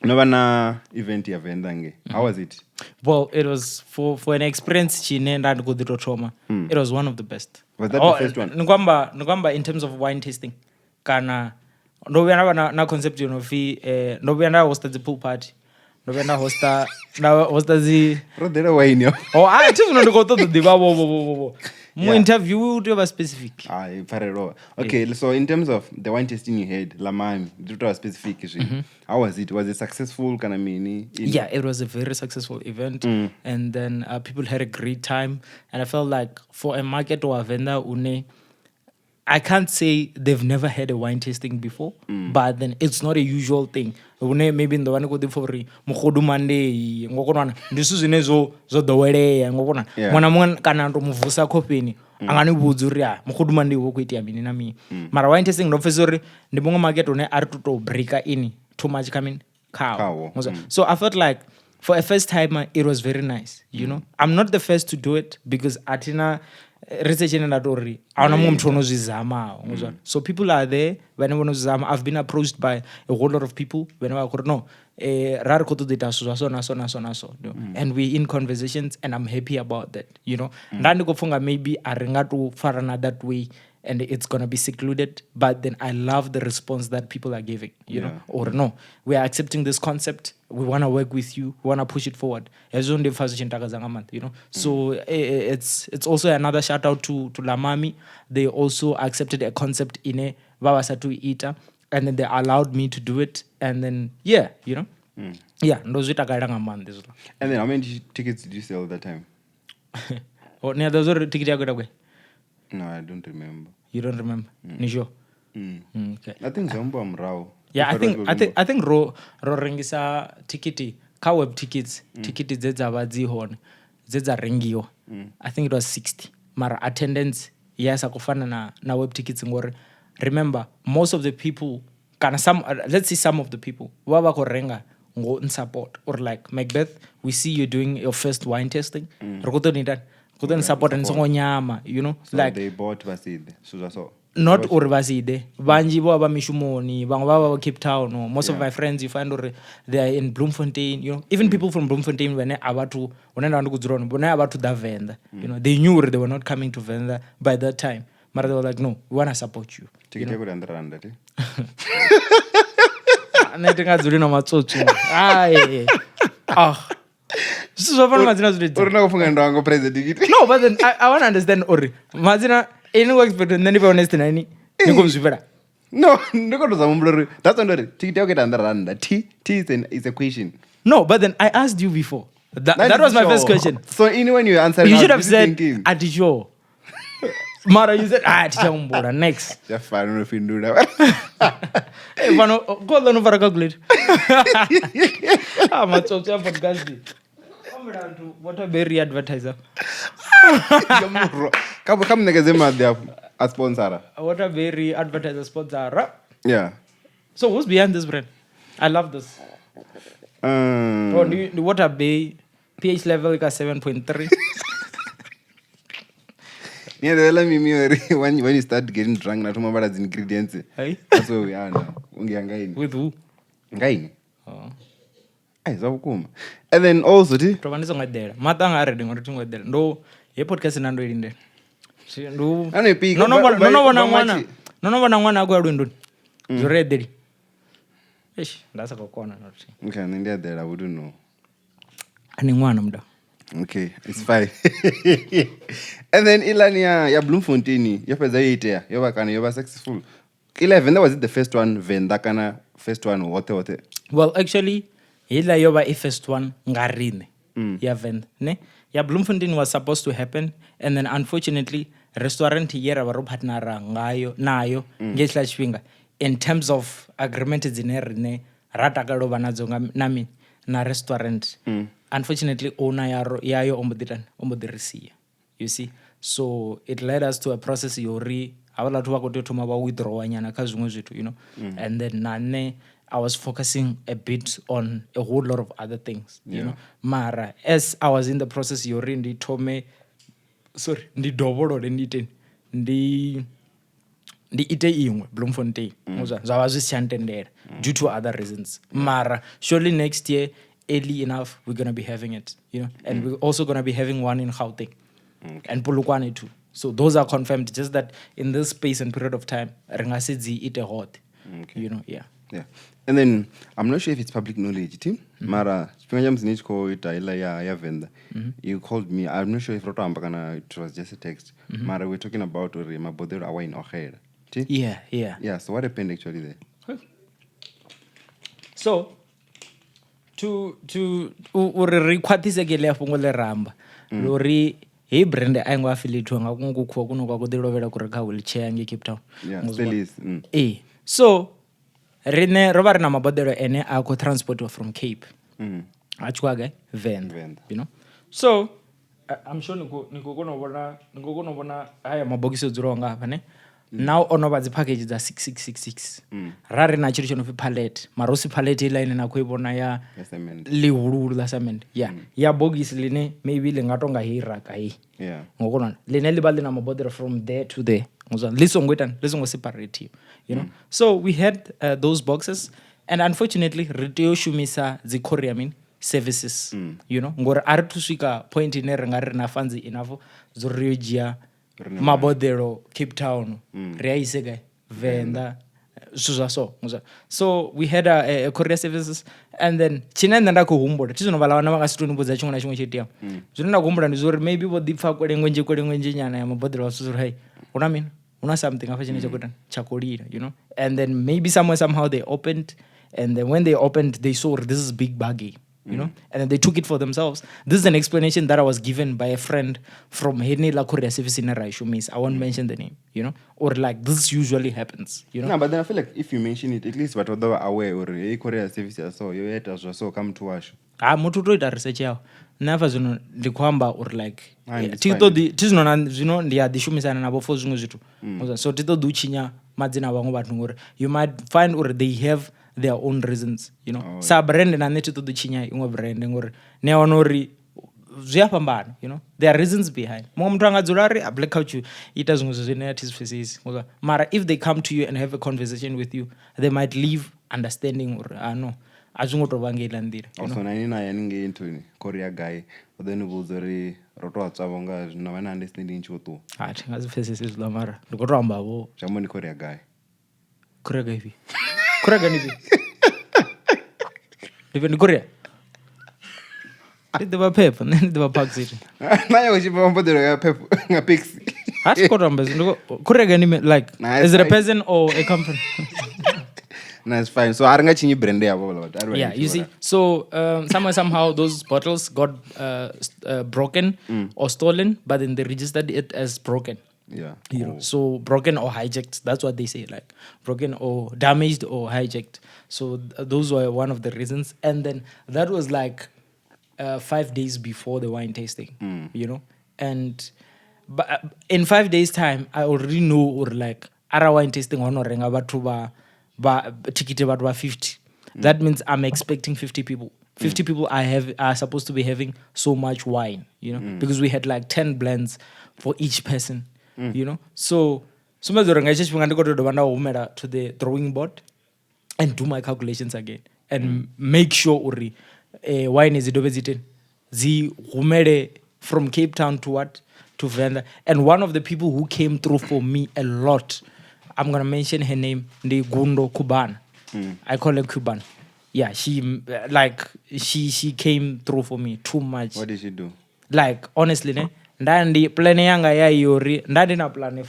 No vha na event ya Venḓa nge. How was it? Well, it was for an experience tshine nda ndi khou ḓi tou thoma. It was one of the best. Was that the first one? Ndi khou amba in terms of wine tasting. Kana ndo vhuya nda vha na concept yo no pfi ndo vhuya nda hosta dzi pool party. Ndo vhuya nda hosta dzi Ro ḓela wine yo. Oh, a thi zwino ndi khou ṱoḓa u ḓivha vho vho vho vho vho. Mu interview u tea u vha specific. Ah, pfarelo. Okay, so in terms of the wine tasting you had, Lamami, ndi tou vha specific zwino. How was it? Was it successful kana mini? Yeah, it was a very successful event. And then people had a great time. And I felt like for a market wa Venḓa une, I can't say they've never had a wine tasting before, but then it's not a usual thing. Hune maybe ndo vha ni khou ḓi pfa uri mukhudu mandei, ngo kona wana, ndi zwithu zwine zwo ḓowelea, ngo kona wana. Muṅwe na muṅwe kana to mu vusa khofheni, a nga ni vhudza uri, ah, mukhudu mandei hu khou itea mini na mini. Mara wine tasting ndo pfesesa uri ndi muṅwe market une a ri tu tou breaker in too much kha mini? Khawo. Khawo. Ngo zwa. So I felt like for a first timer it was very nice, you know. I'm not the first to do it because a thina research ine nda tou ri a huna muṅwe muthu ono zwi zamaho, ngo zwa. So people are there vhane vho no zwi zama. I've been approached by a whole lot of people vhane vha khou ri no, ra ri khou ṱoḓa u ita zwithu zwa so na so na so na so, you know? And we in conversations and I'm happy about that, you know. Nda ndi khou pfha unga maybe a ri nga tou farana that way and it's going to be secluded, but then I love the response that people are giving, you know, or no, we are accepting this concept, we want to work with you, we want to push it forward. Hezwo ndi pfa zwi tshi ntakadza nga maanḓa, you know. So it's also another shout out to Lamami. They also accepted a concept ine vha vha sathu ita, and then they allowed me to do it, and then yeah, you know. Yeah, ndo zwi takalela nga maanḓa hezwiḽa. And then how many tickets did you sell that time? Oh, ni a ḓivha uri ticket ya khou ita vhugai? No, I don't remember. You don't remember? Ni sure? Okay. I think zwi ambiwa murahu. Yeah, If I don't I think ro rengisa ticket kha web tickets, ticket dze dza vha dzi hone, dze dza rengiwa. I think it was 60. Mara attendance ya sa khou fana na web tickets ngori remember most of the people kana some, let's say some of the people vha vha khou renga ngo support or like Macbeth, we see you doing your first wine tasting. Ri khou ṱoḓa u itani? Ri khou ṱoḓa ni support ni songo nyama, you know? So like they bought vha si ḓe, zwithu zwa so. Not uri vha si ḓe. Vhanzhi vho vha vha mishumoni, vhaṅwe vha vha vha Cape Town. Most of my friends you find uri they are in Bloemfontein, you know, even people from Bloemfontein vhane a vhathu hune nda vha ndi khou dzula hone, vhane a vhathu ḓa Venḓa, you know, they knew uri they were not coming to Venḓa by that time. Mara they were like, no, we want to support you. Ticket ya kuri randa ti. Nṋe thi nga dzuli na matsotsi. Ai. Ah. Zwithu zwa fana madzina zwi Uri na kufunga ndo wango president ticket. No, but then I want to understand uri madzina ini ngo expect nṋe ndi vhe honest na ini ni khou zwifhela. No, ndi khou tou zama humbula uri that's why uri ticket ya kuri randa. T T is an is a question. No, but then I asked you before. That That was is my first sure. question. So ini when you answered, You I was should have busy said thinking. ati sure. Mara you said ticha humbula next. Ya fana no fhindula. Hey, fano ko ḓo no fara calculator. Ah, matsotsi a podcast. Amela nthu what a berry advertiser. Ya murwa. Kha kha muṋekedze maḓi afho a sponsora. What a berry advertiser sponsor. Yeah. So who's behind this brand? I love this. Oh, the Water Bay pH level ka 7.3. Ni a ḓivha mimi uri when you start getting drunk na thoma vhala dzi ingredients. Hey. That's where we are now. Ungi nga ini. With who? Nga ini. Oh. Ai zwa vhukuma. And then also ti To vha ndi songo eḓela. Maṱo anga a ready ngori thi ngo eḓela. Ndo he podcast na ndo i lindela. Ndo Ano ipika, No no ubva- no vhona ubva ṅwana. matshi. No no vhona ṅwana a khou ya lwendoni. Zwo ri eḓeli. Eish, nda sa khou kona na luthihi. Okay, nṋe ndi a ḓela we don't know. Ani ṅwana muda. Okay, it's fine. And then ilani ya Bloemfontein yo fhedza yo itea yo vha kana yo vha successful. Ila Venḓa, was it the first one Venḓa kana first one hoṱhe hoṱhe? Well, actually, heiḽa yo vha i first one nga riṋe ya Venḓa, ne? Ya Bloemfontein was supposed to happen and then unfortunately restaurant ye ra vha ro partnera ngayo nayo nga hetshiḽa tshifhinga in terms of agreement dzine riṋe ra takalela u vha nadzo nga na mini na restaurant, unfortunately owner yaro yayo ombo ḓi tani ombo ḓi ri sia, you see. So it led us to a process yo uri havhaḽa vhathu vha khou tea u thoma vha withdrawa nyana kha zwiṅwe zwithu. And then na nṋe I was focusing a bit on a whole lot of other things. Mara as I was in the process yo uri ndi thome, sorry, ndi dovholole, ndi iteni, ndi ite iṅwe Bloemfontein, zwa vha zwi si tsha ntendela due to other reasons. Mara surely next year, early enough, we're gonna be having it, and we're also gonna be having one in Gauteng and Polokwane too. So those are confirmed, just that in this space and period of time ri nga si dzi ite hoṱhe, yeah. Yeah. And then I'm not sure if it's public knowledge, team. Mara, tshifhinga tsha musi ni tshi khou ita iḽa ya Venḓa, you called me. I'm not sure if ro to amba kana it was just a text. Mara we're talking about uri maboḓelo a wine o xela. Ti? Yeah. Yeah, so what happened actually there? So to uri ri khwaṱhise keḽi ya fhungo ḽe ra amba lori heyi brand a i ngo affiliatiwa nga kuṅwe kukhuwa kuno kwa ku ḓi lovhela kure kha wheelchair ngei Cape Town. Yeah, Ngo zwi vhona? Stellies. Ee, so riṋe ro vha ri na maboḓelo ene a khou transportiwa from Cape a tshi khou ya gai? Venḓa. Venḓa. So I'm sure ni khou kona u vhona, ni khou kona u vhona haya mabogisi o dzulaho nga hafha, ne? Now o no vha dzi package dza 6666. Ra ri na tshithu tsho no pfi pallet, mara hu si pallet heiḽa ine na khou i vhona ya Ya cement. ḽihuluhulu ḽa cement, ya bogisi ḽine maybe ḽi nga tonga heyi raka heyi. Ngokonana ḽine ḽi vha ḽi na maboḓelo from there to there. Ngozwa ḽi songo itani, ḽi songo separatiwa. So we had those boxes and unfortunately ri tea u shumisa dzi courier mini services, ngori a ri thu swika point ine ri nga ri na funds enough dzo ri yo dzhia maboḓelo Cape Town ri a ise gai? Venḓa, zwithu zwa so. Ngozwa so we had a courier services and then tshine nṋe nda khou humbula thi zwino vhaḽa vhana vha nga si tou ni vhudza tshiṅwe na tshiṅwe tsho iteaho. Zwine nda khou humbula ndi zwa uri maybe vho ḓipfa kwelengwenje kwelengwenje nyana ya maboḓelo vha zwithu uri hei hu na mini, hu na something hafha tshine tsha khou itani, tsha khou lila. And then maybe somewhere somehow they opened, and then when they opened they saw this is big baggy, and then they took it for themselves. This is an explanation that I was given by a friend from heneiḽa courier service ine ra i shumisa. I won't mention the name, or like this usually happens. No, but then I feel like if you mention it, at least vhathu vha ḓo vha aware uri heyi courier service ya so yo ita zwa so kha muthu washu. Ha, muthu u tou ita research yawe. Nṋe hafha zwino ndi khou amba uri like Ah, it's thi fine. ṱoḓi thi zwino na zwino ndi a ḓi shumisana navho for zwiṅwe zwithu. So thi ṱoḓi u tshinya madzina a vhaṅwe vhathu ngori you might find uri they have their own reasons. Oh, Sa brand na nṋe thi ṱoḓi u tshinya iṅwe brand ngori ni a wana uri zwi a fhambana. There are reasons behind. Muṅwe muthu anga dzula ari a Black Couch ita zwiṅwe zwithu zwine a thi zwi pfesesi. Mara if they come to you and have a conversation with you, they might leave understanding uri ah no, a zwi ngo tou vha nga heiḽa nḓila, you know? Also na ini na ya haningei nthuni courier guy u ḓo ni vhudza uri ro to tswa nga zwino vha na understanding tshi vho ṱuwa. Ha, thi nga zwi pfesesi hezwiḽa mara ndi khou tou amba vho. Zwi amba ndi courier guy. Courier guy ifhio? Courier guy ndi ifhio? Ndi ndi courier, ndi ḓivha Pep, nṋe ndi ḓivha Park City. Na ya u tshi bva mboḓelo ya Pep nga Pixie. Ha, thi khou tou amba hezwi, ndi courier guy ndi like Nah, is it a it's fine. person or a company? No, it's fine. So a ri nga tshinyi brand yavho vhaḽa vhathu. A ri vha Yeah, tshinyi you see, vhora. so somewhere somehow those bottles got broken or stolen, but then they registered it as broken. So broken or hijacked, that's what they say, like broken or damaged or hijacked. So those were one of the reasons. And then that was like 5 days before the wine tasting. And but in 5 days time I already know or like ara wine tasting ho no renga vhathu vha thikhithi vhathu vha 50, that means I'm expecting 50 people. 50 people I have are supposed to be having so much wine, because we had like 10 blends for each person. You know, so sumbedza uri nga hetsho tshifhinga ndi khou tea u dovha nda humela to the drawing board and do my calculations again and make sure uri wine dzi dovhe dzi iteni, dzi humele from Cape Town to what, to Venda. And one of the people who came through for me a lot, I'm gonna mention her name, ndi Gundo Kubana. I call her Cuban. Yeah, she like she came through for me too much. What did she do? Like honestly ne, ndandi plan yanga ya yori nda ndi na plan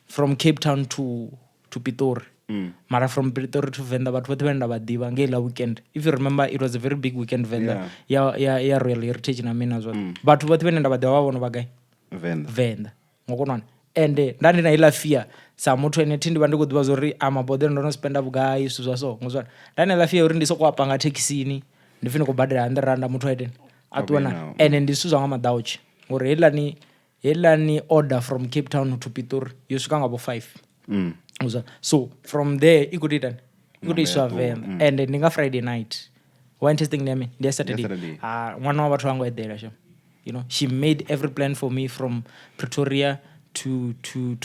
from Cape Town to Pitori. Mara from Pitori to Venda, vhathu vhoṱhe vhane nda vha ḓivha ngei ḽa weekend, if you remember, it was a very big weekend Venda ya Royal Heritage na mina zwoṱhe. Vhathu vhoṱhe vhane nda vha ḓivha vha vhono vha gai? Venda. Venda ngokonwana. Ende nda ndi na iḽa fear sa muthu ene thi ndi vha ndi khou ḓivha zwa uri a maboḓelo ndo no spenda vhugai, zwithu zwa so ngozwana. Nda ndi na iḽa fear uri ndi soko a panga thekhisini, ndi pfi ndi khou badela R100, muthu a iteni, a ṱuwa na. Nawo. Ende ndi zwithu zwa nga maḓautshe ngori heiḽani order from Cape Town to Pitori yo swika nga vho 5. Uzwa? So from there i khou tou itani, i khou tou iswa Venḓa, and ndi nga Friday night. Wine tasting ndi ya mini? Ndi ya Saturday. Saturday. Ah, ṅwana wa vhathu vha ngo eḓela shem. You know, she made every plan for me from Pretoria to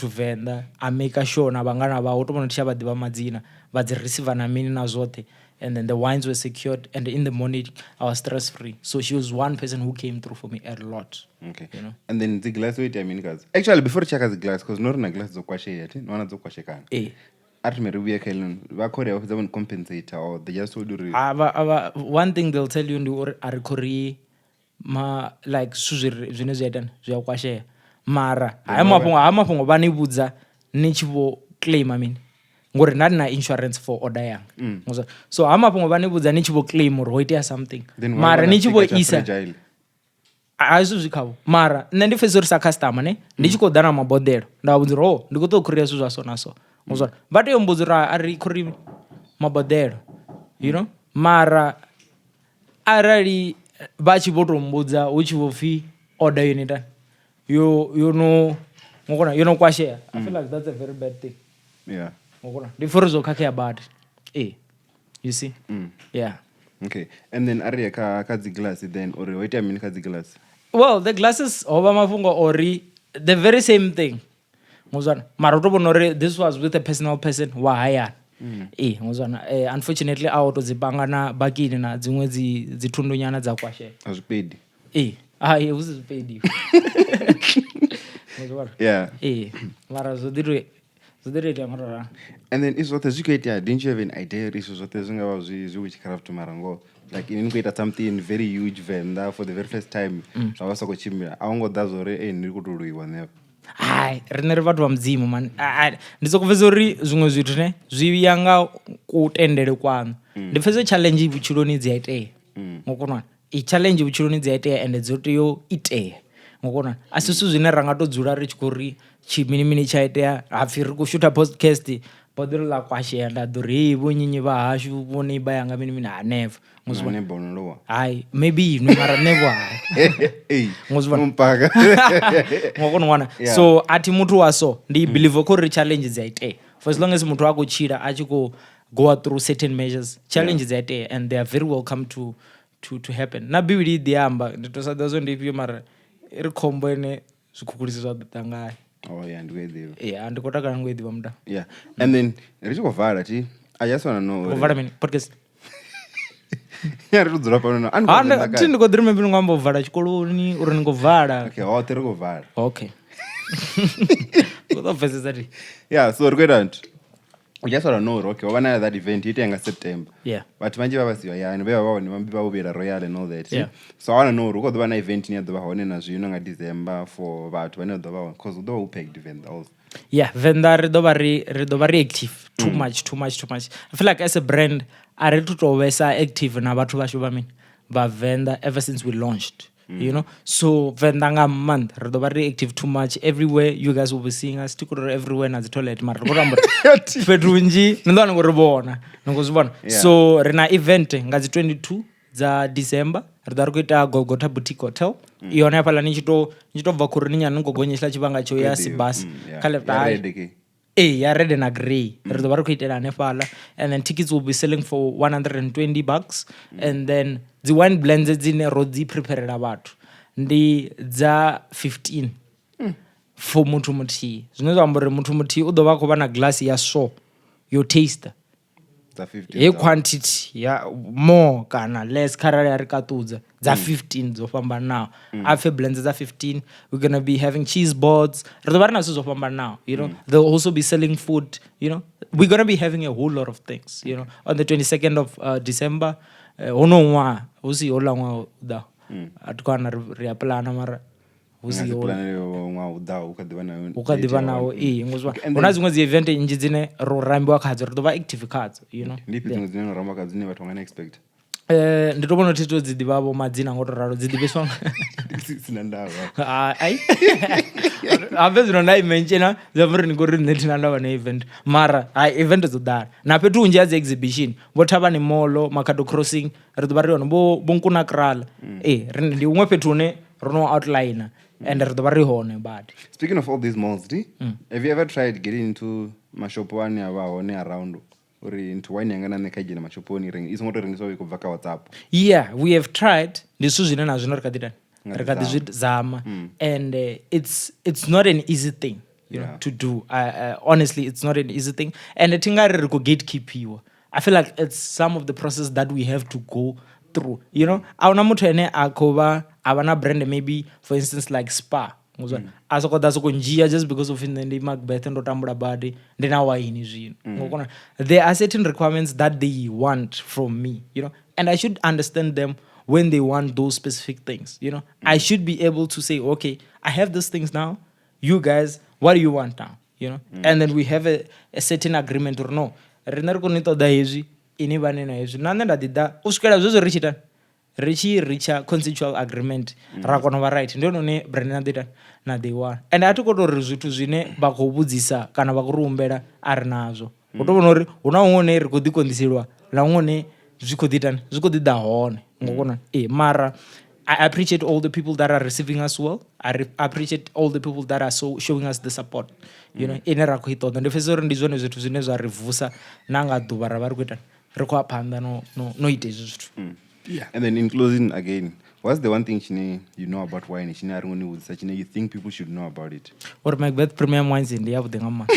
Venda, a make sure na vhangana vhawe, u to vhona thi tsha vha ḓivha madzina, vha dzi receiver na mini na zwoṱhe, and then the wines were secured, and in the morning I was stress free. So she was one person who came through for me a lot. Okay. You know? And then dzi glass wo itea mini kadzo? Actually, before ri tshaka dzi glass, cause no ri na glass dzo kwashea thi, no wana dzo kwashekana. Eh. A ri thome ri vhuye kha iḽo, vha khori vha fhedza vho ni compensate or they just told you uri Ava, one thing they'll tell you ndi uri a ri khori ma like zwithu zwine zwi a itani, zwi a kwashea, mara haya mafhungo vha ni vhudza ni tshi vho claima mini, ngori nda ndi na insurance for order yanga. So haya mafhungo vha ni vhudza ni tshi vho claim uri ho itea something. Then wa Mara vha na ni tshi vho sticker tsha isa fragile. A zwithu zwi khavho, mara nṋe ndi pfesesa uri sa customer ne ndi tshi khou ḓa na maboḓelo, nda vha vhudza uri o ndi khou ṱoḓa u khuria zwithu zwa so na so. Ngozwa vha tea u mbudza uri a ri khuri maboḓelo, you know. Mara arali vha tshi vho tou mbudza hu tshi vho pfhi order yo ni itani, yo no ngokona yo no kwashea, I feel like that's a very bad thing. Ngokona ndi pfha uri zwo khakhea badi, eh, you see? Yeah. Okay, and then a ri ye kha dzi glass then, uri ho itea mini kha dzi glass? Well, the glasses ho vha mafhungo ori the very same thing ngozwana, mara u to vhona uri this was with a personal person wa hayani. Ee, ngozwana, unfortunately a to dzi panga na bakini na dziṅwe dzi thundunyana dza kwashea. A zwipedi. Ee, hai, hu si zwipedi. Ngozwana. Ee, mara zwo ḓi to itea nga to ralo. And then izwi zwoṱhe zwi khou itea, didn't you have an idea uri izwi zwoṱhe zwi nga vha zwi witchcraft? Mara ngoho, like ini ni khou ita something very huge Venḓa for the very first time, zwa vha sa khou tshimbila, a wo ngo ḓa zwa uri e ni khou tou lwiwa never? Hai, riṋe ri vhathu vha mudzimu man. Ndi soko pfesa uri zwiṅwe zwithu ne zwi ya nga kutendele kwaṋu. Ndi pfesa challenge vhutshiloni dzi a itea ngokonwana, i challenge vhutshiloni dzi a itea ende dzo tea u itea ngokonwana. A si zwithu zwine ra nga to dzula ri tshi khou ri tshimini mini tsha itea, hapfi ri khou shutha podcast, boḓelo ḽa kwashea, nda ḓo ri hei vhonyinyi vha hashu vho neighbor yanga mini mini, ha never. Ngozwi bonolowa. Hai, maybe inwi, mara nṋe vho hai. Ei. Ngozwi mpaka. Ngokona wana. So a thi muthu wa so, ndi believe kho uri challenge dzi a itea for as long as muthu a khou tshila, a tshi khou go through certain measures. Challenge dzi a itea and they are very welcome to happen. Na bivhili i ḓi amba, ndi to sa ḓivha zwo ndi ifhio, mara i ri khombo ine zwikhukhulisi zwa ḓo ḓa ngayo. Oh yeah, ndi khou i ḓivha. Yeah, ndi khou takala ngo i ḓivha muda. Yeah, and then ri tshi khou vala thi, I just wanna know khou uri- vala mini, podcast? Ya, ri to dzula fhano na a ni Ha, khou Venḓa thi kale. ndi khou ḓi ri maybe ni ngo amba u vala tshikoloni uri ni khou vala. Okay, hoṱhe ri khou vala. Okay, u ḓo pfesesa ti. Yeah, so ri khou ita nthu, we just wanna know uri okay, ho vha na that event itea nga September. Vhathu vhanzhi vha vha siho hayani, vhe vha vha hone vha vha vho vhuyela Royal and all that. So I wanna know uri hu khou ḓo vha na event ine ya ḓo vha hone na zwino nga December for vhathu vhane vha ḓo vha hone, cause hu ḓo vha hu packed Venḓa also. Yeah, Venḓa ri ḓo vha ri active too much, too much, too much. I feel like as a brand a ri tu tou vhesa active na vhathu vhashu vha mini, vha Venḓa, ever since we launched, you know. So Venḓa nga maanḓa ri ḓo vha ri active too much everywhere. You guys will be seeing us, ti khou ri everywhere na dzi toilet, mara ri khou tou amba uri fhethu hunzhi ni ḓo vha ni khou ri vhona, ni khou zwi vhona. So ri na event nga dzi 22 dza December, ri ḓo ri khou ita Golgotha Boutique Hotel. I hone hafhaḽa ni tshi to bva khoroni nyana, ni khou gonya tshiḽa tshivhanga tsho ya Sibasa kha left. Ya Hai. red ke. Ee, ya red na grey. Ri ḓo vha ri khou itela hanefhaḽa, and then tickets will be selling for $120, and then dzi wine blends dzine ro dzi preparela vhathu ndi dza 15. For muthu muthihi, zwine zwa amba uri muthu muthihi u ḓo vha a khou vha na glass ya so yo taster dza 15 he quantity ya more kana less kharali a ri kaṱudza dza 15 dzo fhambananaho, a pfe blends dza 15. We're gonna be having cheese boards, ri ḓo vha ri na zwithu zwo fhambananaho. They'll also be selling food. We're gonna be having a whole lot of things on the 22nd of December, hono ṅwaha, hu si houḽa ṅwaha u ḓaho. A thi khou hana ri a plana, mara hu si houḽa. Ṅwaha u ḓaho hu kha ḓivha na Hu kha ḓivha naho, ee, ngozwa Okay, and hu na then- dziṅwe dzi event nnzhi dzine ro rambiwa khadzo, ri ḓo vha active khadzo. Ndi ifhio dziṅwe dzine no ramba kha dzine vhathu vha nga ni expect? Ndi to vhona uri thi to dzi ḓivha vho madzina ngo to ralo, dzi ḓivhiswa Sina ndavha. Ah, ai, habe zwino nda i menshena zwi amba uri ni khou ri nṋe thina ndavha na event, mara hai, event dzo ḓala na fhethu hunzhi ha dzi exhibition, vho Thavhani Mall, Makhado Crossing, ri ḓo vha ri hone, vho Nkuna Krala. Ee, ndi huṅwe fhethu hune ro no outline and ri ḓo vha ri hone badi. Speaking of all these malls, di, have you ever tried getting into mashopo ane a vha hone around uri nthu wine yanga na nṋe kha dzhene mashoponi i songo to rengisiwa i khou bva kha WhatsApp? Yeah, we have tried. Ndi zwithu zwine na zwino ri kha ḓi itani, Nga ri kha ḓi ḓi zwi zama, and it's not an easy thing to do. Honestly, it's not an easy thing, and thi nga ri ri khou gatekeepiwa. I feel like it's some of the process that we have to go through. A huna muthu ane a khou vha a vha na brand, maybe for instance like Spa, a soko ḓa soko ndzhia just because of nṋe ndi Macbeth, ndo tambula badi, ndi na waini zwino. Ngo kona, there are certain requirements that they want from me, and I should understand them when they want those specific things. I should be able to say, okay, I have these things now, you guys, what do you want now? And then we have a certain agreement or no, riṋe ri khou ni ṱoḓa hezwi, ini vhane na hezwi, na nṋe nda ḓi ḓa u swikela zwezwo ri tshi ita ri tshi reacha consensual agreement, ra kona u vha right. Ndi hone hune brand na ḓo ita na ḓi wana. And a thi khou tou ri zwithu zwine vha khou vhudzisa kana vha khou ri humbela a ri nazwo. Hu tou vhona uri hu na huṅwe hune ri khou ḓi konḓiseliwa na huṅwe hune zwi khou ḓi itani, zwi khou ḓi ḓa hone ngo kona. Ee, mara I appreciate all the people that are receiving us well. I appreciate all the people that are so showing us the support ine ra khou i ṱoḓa. Ndi pfesesa uri ndi zwone zwithu zwine zwa ri vusa na nga ḓuvha ra vha ri khou ita, ri khou ya phanḓa no ita hezwi zwithu. Yeah. And then in closing again, what's the one thing chine you know about wine chine a ri ngo ni vhudzisa chine you think people should know about it? Uri Macbeth Premium Wines ndi yavhuḓi nga maanḓa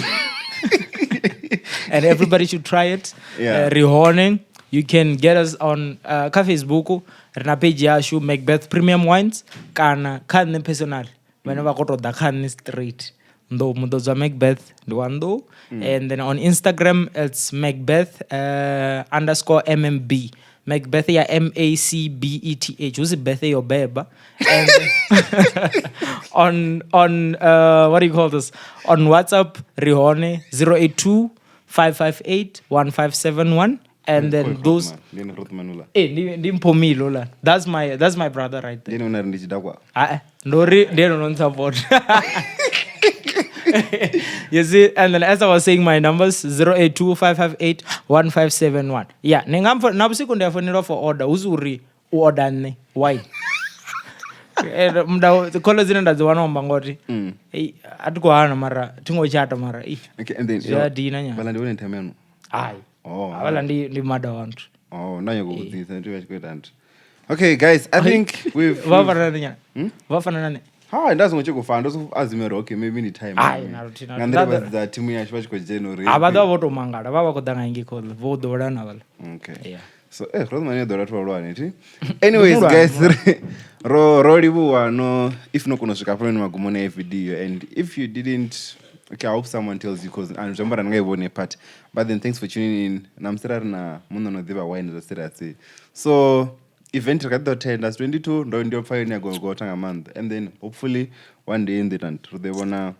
and everybody should try it. Ri hone, you can get us on kha Facebook, ri na page yashu Macbeth Premium Wines, kana kha nṋe personally, vhane vha khou tou ḓa kha nṋe straight, Nḓou Muḓodzwa Macbeth ndi wa Nḓou. And then on Instagram it's Macbeth underscore MMB, Macbeth ya M A C B E T H, hu si Beth yo beba. And on what do you call this, on WhatsApp ri hone 082 558 1571, and then those Ndi ene Grootman uḽa. Eh, ndi Mphomilo la. That's my brother right Ndi there. ene une ari ndi tshidakwa. Ah, ndori ndi ene no support. You see, and then as I was saying, my numbers 0825581571. Yeah, ninga na vhusiku ndi a fonelwa for order, hu si uri u order nṋe. Why? Eh, mnda kholo dzine nda dzi wana amba ngori ei, a thi khou hana, mara thi ngo tshata, mara ei, Okay, and then zwi a dina nyana. Vhala ndi vhone time yanu. Hai. Oh, havhaḽa ndi mada wanthu. Oh, nda nyago vhudzisa ndi vha tshi khou ita nthu. Okay guys, I think we've Vha fana na nyana, vha fana na nṋe. Ha, nda songo tsheko fa, ndo so assume uri okay, maybe ndi time. Ai, na luthihi, na Nga nḓila luthihi. vha dza team yashu vha tshi khou dzhena uri. Ha, vha ḓovha vho tou mangala, vha vha khou ḓa nga ngei khoḽo, vho ḓowelana vhaḽa. Okay. Yeah. So, Grootman yo ḓola vhathu vhahulwane, thi? Anyways, Muhulwane, guys, ro livhuwa no if no kona u swika hafhanoni magumoni a video, and if you didn't, okay, I hope someone tells you, because and zwi amba uri ni nga i vhoni part. But then thanks for tuning in. Na musi ra ri na muṋe no ḓivha wine zwa serious. So event ri kha ḓi ḓo tenda 22, ndo ndi pfa yone ya gogota nga maanḓa, and then hopefully one day in the tent ri ḓo i vhona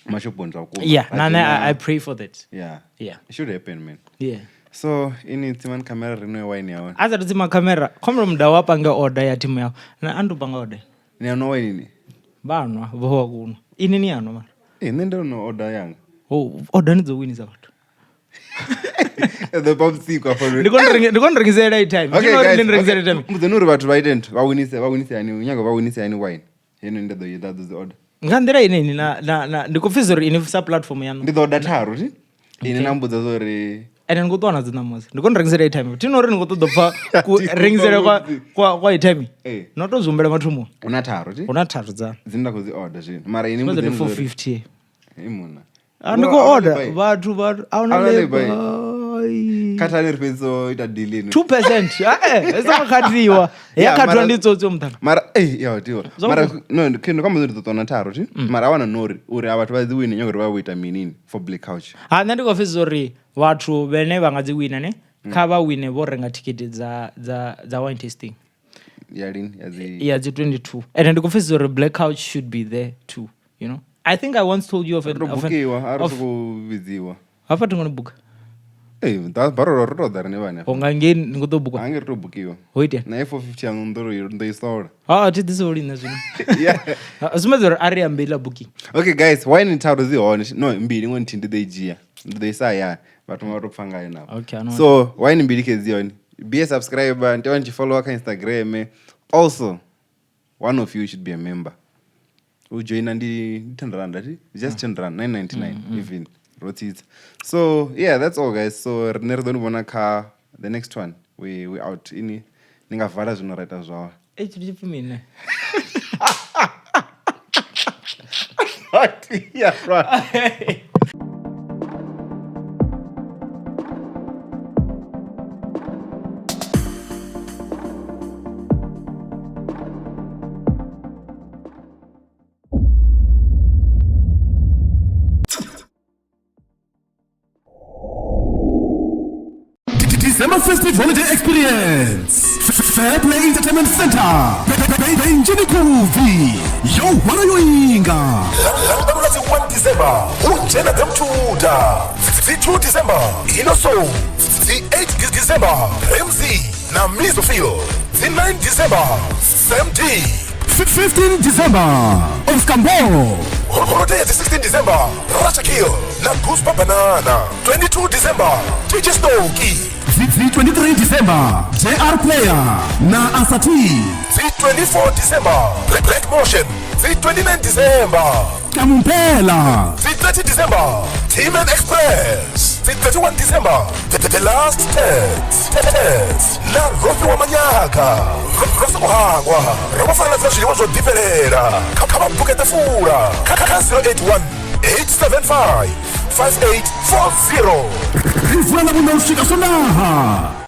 mashoponi zwa vhukuma. Yeah, Ra na nṋe dzhena- I pray for that. Yeah. Yeah. It should happen, man. Yeah. So ini tsimani camera ri nwe wine ya hone. A sathu tsima khamera, khombelo muda wa pange order ya thimu yawe na a ndi u panga order. Ni a nwa wine ni? Vha nwa vho wa kunwa ini ni anwa mara. Eh, nṋe ndo no order yanga. Oh, order ni dzo winisa vhathu. Ḓo pa vhusiku afho. Ndi kone rengisela airtime. Okay, Ndi guys. ndi rengisela airtime. Mbudzeni uri vhathu vha ite nthu, vha winise hani, nyaga vha winise hani wine. Heno ndi ḓo ḓa ḓo order. Nga nḓila ine ini na ndi khou pfisa uri ini sa platform yanu. Ndi ḓo order tharu, thi? Ini na mbudza zwa uri Ende ndi khou ṱuwa nadzo ṋamusi. Ndi kone rengisela airtime. Thi no uri ndi khou ṱoḓa u pfa ku rengisele kwa kwa kwa airtime. Eh. No to zwi humbela mathomoni. Hu na tharu ti Hu na tharu dza. dzine nda khou dzi order zwino mara ini Ndi mbudzeni zwa uri- 450. Hey, munna. Ah, ndi Wa- khou a order wu vhathu vhathu a huna A hu na lay-by. Khathani ri fhedzisa u ita deal ino. 2%. Eh, eh, songo khathiwa. Ya Yeah, khathiwa mara- ndi tsotsi yo muṱhanga. Mara eh ya tiwa. Zwa Mara vhukuma. no ndi ndo kamba ndi ḓo ṱona tharu ti. Mara a wana no uri uri a vhathu vha dzi wine nyanga uri vha vho ita mini for Black Couch. Ha nṋe ndi khou pfesesa uri vhathu vhene vha nga dzi wina ne kha vha wine vho renga thikhithi dza dza dza wine tasting Ya lini ya dzi ya dzi 22 and ndi khou pfesesa uri Black Couch should be there too, you know. I think I once told you of an, ro of an, bukiwa a ri of, sokou vhidziwa. hafha thi ngo ni buka Eh da baro ro to ḓa rine vhane. ho nga ngei ni khou ḓo bukwa Hange ri to bukiwa. ho itea Na 450 yaṋu ndo ro ndo i sola. ha thi ḓisi holi nṋe zwino Yeah. Ha, sumbedza uri a ri ambe iḽa booking Okay guys, wine tharu dzi hone. No, mbili ngo nthihi ndi ḓo i dzhia. Ndi ḓo isa hayani. Vhathu vha to pfa ngayo navho. Okay, I know. So, wine mbili kedzi hone. Be a subscriber, ndi tshi follow kha Instagram. Also, one of you should be a member. U joina ndi 10 rand, ati? Just 10 rand, 9.99 even. Ro tsitsa. So, yeah, that's all guys. So, rine ri ḓo ni vhona kha the next one. We out. Ini ni nga vala zwino ra ita zwawe. e tshithu tshi pfi mini Yeah, right. December Festive Holiday Experience. Fair Play Entertainment Center. Benjini Kuvi. Yo hwala yo inga. Lavhuṱanu ḽa dzi 1 December hu dzhena dza muthuda dzi 2 December Inoso dzi 8 December Ramsey na Mizofil dzi 9 December Sam D 15 December. Oscar Mbo. Holiday ya dzi 16 December Rachakil na Gooseba Banana 22 December DJ Snowki Dzi 23 December. JR Player na Asati. dzi 24 December Black Motion dzi 29 December Kamumpela. dzi 30 December T-Man Express dzi 31 December The Last Test Test na Rofhiwa Manyaka ro songo hangwa ro vha farela dza zwiḽiwa zwo ḓifhelela kha vha buke ṱafula kha 081 875 5840 Ri vula ḽa vhuṋa u swika Sondaha.